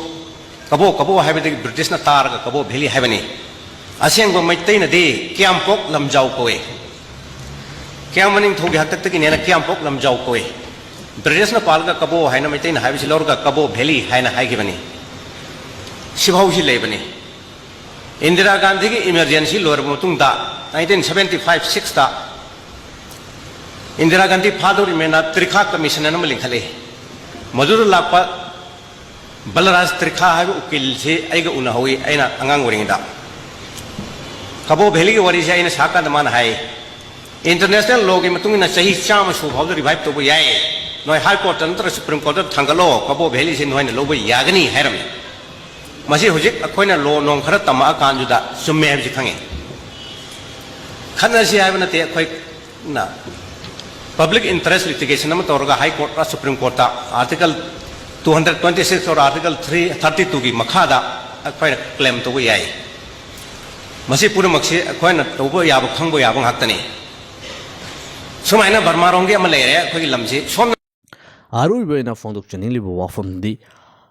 ꯀꯕꯣ ꯀꯕꯣ ꯍꯥꯏꯕꯗꯒꯤ ꯕ꯭ꯔꯤꯇꯤꯁꯅ ꯇꯥꯔꯒ ꯀꯕꯣ ꯚꯦꯂꯤ ꯍꯥꯏꯕꯅꯤ꯫ ꯑꯁꯦꯡꯕ ꯃꯩꯇꯩꯅꯗꯤ ꯀꯤꯌꯥꯝꯄꯣꯛ ꯂꯝꯖꯥꯎ ꯀꯧꯏ꯫ ꯀꯤꯌꯥꯝ ꯃꯅꯤꯡꯊꯧꯒꯤ ꯍꯥꯛꯇꯛꯇꯒꯤꯅꯦꯅ ꯀꯤꯌꯥꯝꯄꯣꯛ ꯂꯝꯖꯥꯎ ꯀꯧꯏ꯫ ꯕ꯭ꯔꯤꯇꯤꯁꯅ ꯄꯥꯜꯂꯒ ꯀꯕꯣ ꯍꯥꯏꯅ ꯃꯩꯇꯩꯅ ꯍꯥꯏꯕꯁꯤ ꯂꯧꯔꯒ ꯀꯕꯣ ꯚꯦꯂꯤ ꯍꯥꯏꯅ ꯍꯥꯏꯈꯤꯕꯅꯤ꯫ ꯁꯤꯐꯥꯎꯁꯤ ꯂꯩꯕꯅꯤ꯫ ꯏꯟꯗꯤꯔꯥ ꯒꯥꯟꯙꯤꯒꯤ ꯏꯃꯔꯖꯦꯟꯁꯤ ꯂꯣꯏꯔꯕ ꯃꯇꯨꯡꯗ, ꯅꯥꯏꯟꯇꯤꯟ ꯁꯚꯦꯟꯇꯤ ꯐꯥꯏꯚ ꯁꯤꯛꯁꯇ ꯏꯟꯗꯤꯔꯥ ꯒꯥꯟꯙꯤ ꯐꯥꯗꯧꯔꯤꯃꯦꯅ ꯇ꯭ꯔꯤꯈꯥ ꯀꯃꯤꯁꯟ ꯑꯃ ꯂꯤꯡꯈꯠꯂꯤ꯫ ꯃꯗꯨꯗ ꯂꯥꯛꯄ ꯕꯂꯔꯥꯖ ꯇ꯭ꯔꯤꯈꯥ ꯍꯥꯏꯕ ꯎꯀꯤꯜꯁꯤ ꯑꯩꯒ ꯎꯅꯍꯧꯏ, ꯑꯩꯅ ꯑꯉꯥꯡ ꯑꯣꯏꯔꯤꯉꯩꯗ꯫ ꯀꯕꯣ ꯚꯦꯂꯤꯒꯤ ꯋꯥꯔꯤꯁꯦ ꯑꯩꯅ ꯁꯥꯀꯥꯟꯗ ꯃꯥꯅ ꯍꯥꯏ, "ꯏꯟꯇꯔꯅꯦꯁꯅꯦꯜ ꯂꯣꯒꯤ ꯃꯇꯨꯡ ꯏꯟꯅ ꯆꯍꯤ ꯆꯥꯝꯃ ꯁꯨꯕ ꯐꯥꯎꯗ ꯔꯤꯚꯥꯏꯚ ꯇꯧꯕ ꯌꯥꯏ꯫ ꯅꯣꯏ ꯍꯥꯏ ꯀꯣꯔꯠꯇ ꯅꯠꯇ꯭ꯔꯒ ꯁꯨꯄ꯭ꯔꯤꯝ ꯀꯣꯔꯠꯇ ꯊꯥꯡꯒꯠꯂꯣ, ꯀꯕꯣ ꯚꯦꯂꯤꯁꯦ ꯅꯣꯏꯅ ꯂꯧꯕ ꯌꯥꯒꯅꯤ" ꯍꯥꯏꯔꯝꯃꯤ꯫ ꯃꯁꯤ ꯍꯧꯖꯤꯛ ꯑꯩꯈꯣꯏꯅ ꯂꯣ ꯅꯣꯡ ꯈꯔ ꯇꯝꯃꯛꯑꯀꯥꯟꯗꯨꯗ ꯆꯨꯝꯃꯦ ꯍꯥꯏꯕꯁꯤ ꯈꯪꯉꯤ꯫ ꯈꯠꯅꯁꯤ ꯍꯥꯏꯕ ꯅꯠꯇꯦ, ꯑꯩꯈꯣꯏꯅ ꯄꯕ꯭ꯂꯤꯛ ꯏꯟꯇꯔꯦꯁ ꯂꯤꯇꯤꯒꯦꯁꯟ ꯑꯃ ꯇꯧꯔꯒ ꯍꯥꯏ ꯀꯣꯔꯠꯇ, ꯁꯨꯄ꯭ꯔꯤꯝ ꯀꯣꯔꯠꯇ article two hundred twenty six or article three thirty ꯇꯨꯒꯤ ꯃꯈꯥꯗ ꯑꯩꯈꯣꯏꯅ ꯀ꯭ꯂꯦꯝ ꯇꯧꯕ ꯌꯥꯏ꯫ ꯃꯁꯤ ꯄꯨꯝꯅꯃꯛꯁꯤ ꯑꯩꯈꯣꯏꯅ ꯇꯧꯕ ꯌꯥꯕ, ꯈꯪꯕ ꯌꯥꯕ ꯉꯥꯛꯇꯅꯤ꯫ ꯁꯨꯃꯥꯏꯅ ꯕꯔꯃꯥꯔꯣꯝꯒꯤ ꯑꯃ ꯂꯩꯔꯦ, ꯑꯩꯈꯣꯏꯒꯤ ꯂꯝꯁꯤ ꯁꯣꯝꯅ ꯑꯔꯣꯏꯕ ꯑꯣꯏꯅ ꯐꯣꯡꯗꯣꯛꯆꯅꯤꯡꯂꯤꯕ ꯋꯥꯐꯝꯗꯤ,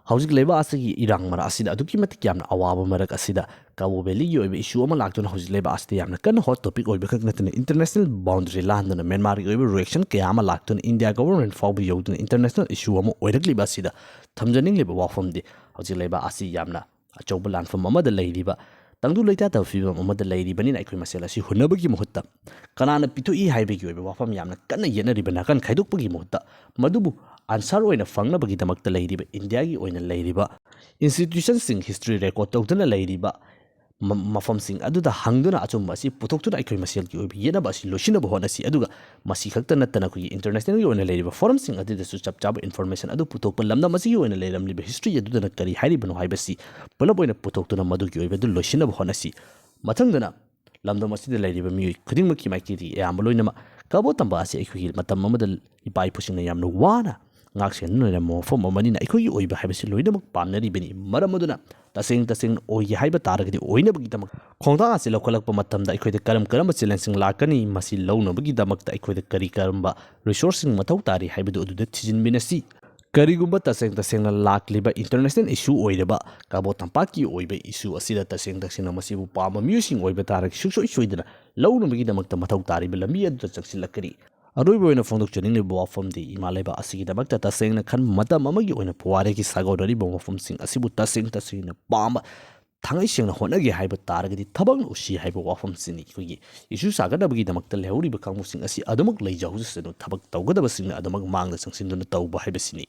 ꯍꯧꯖꯤꯛ ꯂꯩꯕꯥꯛ ꯑꯁꯤꯒꯤ ꯏꯔꯥꯡ ꯃꯔꯛ ꯑꯁꯤꯗ, ꯑꯗꯨꯛꯀꯤ ꯃꯇꯤꯛ ꯌꯥꯝꯅ ꯑꯋꯥꯕ ꯃꯔꯛ ꯑꯁꯤꯗ, ꯀꯕꯣ ꯚꯦꯂꯤꯒꯤ ꯑꯣꯏꯕ ꯏꯁꯨ ꯑꯃ ꯂꯥꯛꯇꯨꯅ ꯍꯧꯖꯤꯛ ꯂꯩꯕꯥꯛ ꯑꯁꯤꯗ ꯌꯥꯝꯅ ꯀꯟꯅ ꯍꯣꯠ ꯇꯣꯄꯤꯛ ꯑꯣꯏꯕ ꯈꯛ ꯅꯠꯇꯅ, ꯏꯟꯇꯔꯅꯦꯁꯅꯦꯜ ꯕꯥꯎꯟꯗꯔꯤ ꯂꯥꯟꯗꯨꯅ ꯃ꯭ꯌꯥꯟꯃꯥꯔꯒꯤ ꯑꯣꯏꯕ ꯔꯤꯑꯦꯛꯁꯟ ꯀꯌꯥ ꯑꯃ ꯂꯥꯛꯇꯨꯅ ꯏꯟꯗꯤꯌꯥ ꯒꯣꯚꯔꯟꯃꯦꯟꯠ ꯐꯥꯎꯕ ꯌꯧꯗꯨꯅ ꯏꯟꯇꯔꯅꯦꯁꯅꯦꯜ ꯏꯁꯨ ꯑꯃ ꯑꯣꯏꯔꯛꯂꯤꯕ ꯑꯁꯤꯗ ꯊꯝꯖꯅꯤꯡꯂꯤꯕ ꯋꯥꯐꯝꯗꯤ, ꯍꯧꯖꯤꯛ ꯂꯩꯕꯥꯛ ꯑꯁꯤ ꯌꯥꯝꯅ ꯑꯆꯧꯕ ꯂꯥꯟꯐꯝ ꯑꯃꯗ ꯂꯩꯔꯤꯕ, ꯇꯪꯗꯨ ꯂꯩꯇꯥꯗꯕ ꯐꯤꯕꯝ ꯑꯃꯗ ꯂꯩꯔꯤꯕꯅꯤꯅ, ꯑꯩꯈꯣꯏ ꯃꯁꯦꯜ ꯑꯁꯤ ꯍꯨꯟꯅꯕꯒꯤ ꯃꯍꯨꯠꯇ, ꯀꯅꯥꯅ ꯄꯤꯊꯣꯛꯏ ꯍꯥꯏꯕꯒꯤ ꯑꯣꯏꯕ ꯋꯥꯐꯝ ꯌꯥꯝꯅ ꯀꯟꯅ ꯌꯦꯠꯅꯔꯤꯕ ꯅꯥꯀꯟ ꯈꯥꯏꯗꯣꯛꯄꯒꯤ ꯃꯍꯨꯠꯇ, ꯃꯗꯨꯕꯨ ꯑꯟꯁꯔ ꯑꯣꯏꯅ ꯐꯪꯅꯕꯒꯤꯗꯃꯛꯇ ꯂꯩꯔꯤꯕ, ꯏꯟꯗꯤꯌꯥꯒꯤ ꯑꯣꯏꯅ ꯂꯩꯔꯤꯕ ꯏꯟꯁꯇꯤꯇ꯭ꯌꯨꯁꯟꯁꯤꯡ, ꯍꯤꯁꯇ꯭ꯔꯤ ꯔꯦꯀꯣꯔꯗ ꯇꯧꯗꯨꯅ ꯂꯩꯔꯤꯕ ꯃ-, ꯃꯐꯝꯁꯤꯡ ꯑꯗꯨꯗ ꯍꯪꯗꯨꯅ ꯑꯆꯨꯝꯕ ꯑꯁꯤ ꯄꯨꯊꯣꯛꯇꯨꯅ ꯑꯩꯈꯣꯏ ꯃꯁꯦꯜꯒꯤ ꯑꯣꯏꯕ ꯌꯦꯠꯅꯕ ꯑꯁꯤ ꯂꯣꯏꯁꯤꯟꯅꯕ ꯍꯣꯠꯅꯁꯤ꯫ ꯑꯗꯨꯒ ꯃꯁꯤ ꯈꯛꯇ ꯅꯠꯇꯅ ꯑꯩꯈꯣꯏꯒꯤ internationalꯒꯤ ꯑꯣꯏꯅ ꯂꯩꯔꯤꯕ forumꯁꯤꯡ ꯑꯗꯨꯗꯁꯨ ꯆꯞ ꯆꯥꯕ information ꯑꯗꯨ ꯄꯨꯊꯣꯛꯄ, ꯂꯝꯗꯝ ꯑꯁꯤꯒꯤ ꯑꯣꯏꯅ ꯂꯩꯔꯝꯂꯤꯕ history ꯑꯗꯨꯗꯅ ꯀꯔꯤ ꯍꯥꯏꯔꯤꯕꯅꯣ ꯍꯥꯏꯕꯁꯤ ꯄꯨꯂꯞ ꯑꯣꯏꯅ ꯄꯨꯊꯣꯛꯇꯨꯅ ꯃꯗꯨꯒꯤ ꯑꯣꯏꯕ ꯑꯗꯨ ꯂꯣꯏꯁꯤꯟꯅꯕ ꯍꯣꯠꯅꯁꯤ꯫ ꯃꯊꯪꯗꯅ ꯂꯝꯗꯝ ꯑꯁꯤꯗ ꯂꯩꯔꯤꯕ ꯃꯤꯑꯣꯏ ꯈꯨꯗꯤꯡꯃꯛꯀꯤ ꯃꯥꯏꯀꯩꯗꯒꯤ ꯑꯌꯥꯝꯕ ꯂꯣꯏꯅꯃꯛ ꯀꯕꯣ ꯇꯝꯕ ꯑꯁꯤ ꯑꯩꯈꯣꯏꯒꯤ ꯃꯇꯝ ꯑꯃꯗ ꯏꯄꯥ ꯏꯄꯨꯁꯤꯡꯅ ꯌꯥꯝꯅ ꯋꯥꯅ ꯉꯥꯛ ꯁꯦꯟꯗꯨꯅ ꯂꯩꯔꯝꯕ ꯃꯐꯝ ꯑꯃꯅꯤꯅ ꯑꯩꯈꯣꯏꯒꯤ ꯑꯣꯏꯕ ꯍꯥꯏꯕꯁꯤ ꯂꯣꯏꯅꯃꯛ ꯄꯥꯝꯅꯔꯤꯕꯅꯤ꯫ ꯃꯔꯝ ꯑꯗꯨꯅ ꯇꯁꯦꯡ ꯇꯁꯦꯡꯅ ꯑꯣꯏꯒꯦ ꯍꯥꯏꯕ ꯇꯥꯔꯒꯗꯤ ꯑꯣꯏꯅꯕꯒꯤꯗꯃꯛ ꯈꯣꯡꯊꯥꯡ ꯑꯁꯤ ꯂꯧꯈꯠꯂꯛꯄ ꯃꯇꯝꯗ ꯑꯩꯈꯣꯏꯗ ꯀꯔꯝ ꯀꯔꯝꯕ challengeꯁꯤꯡ ꯂꯥꯛꯀꯅꯤ, ꯃꯁꯤ ꯂꯧꯅꯕꯒꯤꯗꯃꯛꯇ ꯑꯩꯈꯣꯏꯗ ꯀꯔꯤ ꯀꯔꯝꯕ resourceꯁꯤꯡ ꯃꯊꯧ ꯇꯥꯔꯤ ꯍꯥꯏꯕꯗꯨ ꯑꯗꯨꯗ ꯊꯤꯖꯤꯟꯃꯤꯟꯅꯁꯤ꯫ ꯀꯔꯤꯒꯨꯝꯕ ꯇꯁꯦꯡ ꯇꯁꯦꯡꯅ ꯂꯥꯛꯂꯤꯕ international issue ꯑꯣꯏꯔꯕ ꯀꯕꯣ ꯇꯝꯄꯥꯛꯀꯤ ꯑꯣꯏꯕ issue ꯑꯁꯤꯗ ꯇꯁꯦꯡ ꯇꯁꯦꯡꯅ ꯃꯁꯤꯕꯨ ꯄꯥꯝꯕ ꯃꯤꯑꯣꯏꯁꯤꯡ ꯑꯣꯏꯕ ꯇꯥꯔꯒꯗꯤ ꯁꯨꯡꯁꯣꯏ ꯁꯣꯏꯗꯅ ꯂꯧꯅꯕꯒꯤꯗꯃꯛꯇ ꯃꯊꯧ ꯇꯥꯔꯤꯕ ꯂꯝꯕꯤ ꯑꯗꯨꯗ ꯆꯪꯁꯤꯜꯂꯛꯀꯅꯤ꯫ ꯑꯔꯣꯏꯕ ꯑꯣꯏꯅ ꯐꯣꯡꯗꯣꯛꯆꯅꯤꯡꯂꯤꯕ ꯋꯥꯐꯝꯗꯤ ꯏꯃꯥ ꯂꯩꯕꯥꯛ ꯑꯁꯤꯒꯤꯗꯃꯛꯇ ꯇꯁꯦꯡꯅ ꯈꯟꯕ ꯃꯇꯝ ꯑꯃꯒꯤ ꯑꯣꯏꯅ ꯄꯨꯋꯥꯔꯤꯒꯤ ꯁꯥꯒꯣꯟꯅꯔꯤꯕ ꯃꯐꯝꯁꯤꯡ ꯑꯁꯤꯕꯨ ꯇꯁꯦꯡ ꯇꯁꯦꯡꯅ ꯄꯥꯝꯕ, ꯊꯥꯡꯒꯩ ꯁꯦꯡꯅ ꯍꯣꯠꯅꯒꯦ ꯍꯥꯏꯕ ꯇꯥꯔꯒꯗꯤ ꯊꯕꯛꯅ ꯎꯁꯤ ꯍꯥꯏꯕ ꯋꯥꯐꯝꯁꯤꯅꯤ꯫ ꯑꯩꯈꯣꯏꯒꯤ issue ꯁꯥꯒꯠꯅꯕꯒꯤꯗꯃꯛꯇ ꯂꯩꯍꯧꯔꯤꯕ ꯀꯥꯡꯕꯨꯁꯤꯡ ꯑꯁꯤ ꯑꯗꯨꯃꯛ ꯂꯩꯖꯍꯧꯖꯁꯅꯨ, ꯊꯕꯛ ꯇꯧꯒꯗꯕꯁꯤꯡꯅ ꯑꯗꯨꯃꯛ ꯃꯥꯡꯗ ꯆꯪꯁꯤꯟꯗꯨꯅ ꯇꯧꯕ ꯍꯥꯏꯕꯁꯤꯅꯤ꯫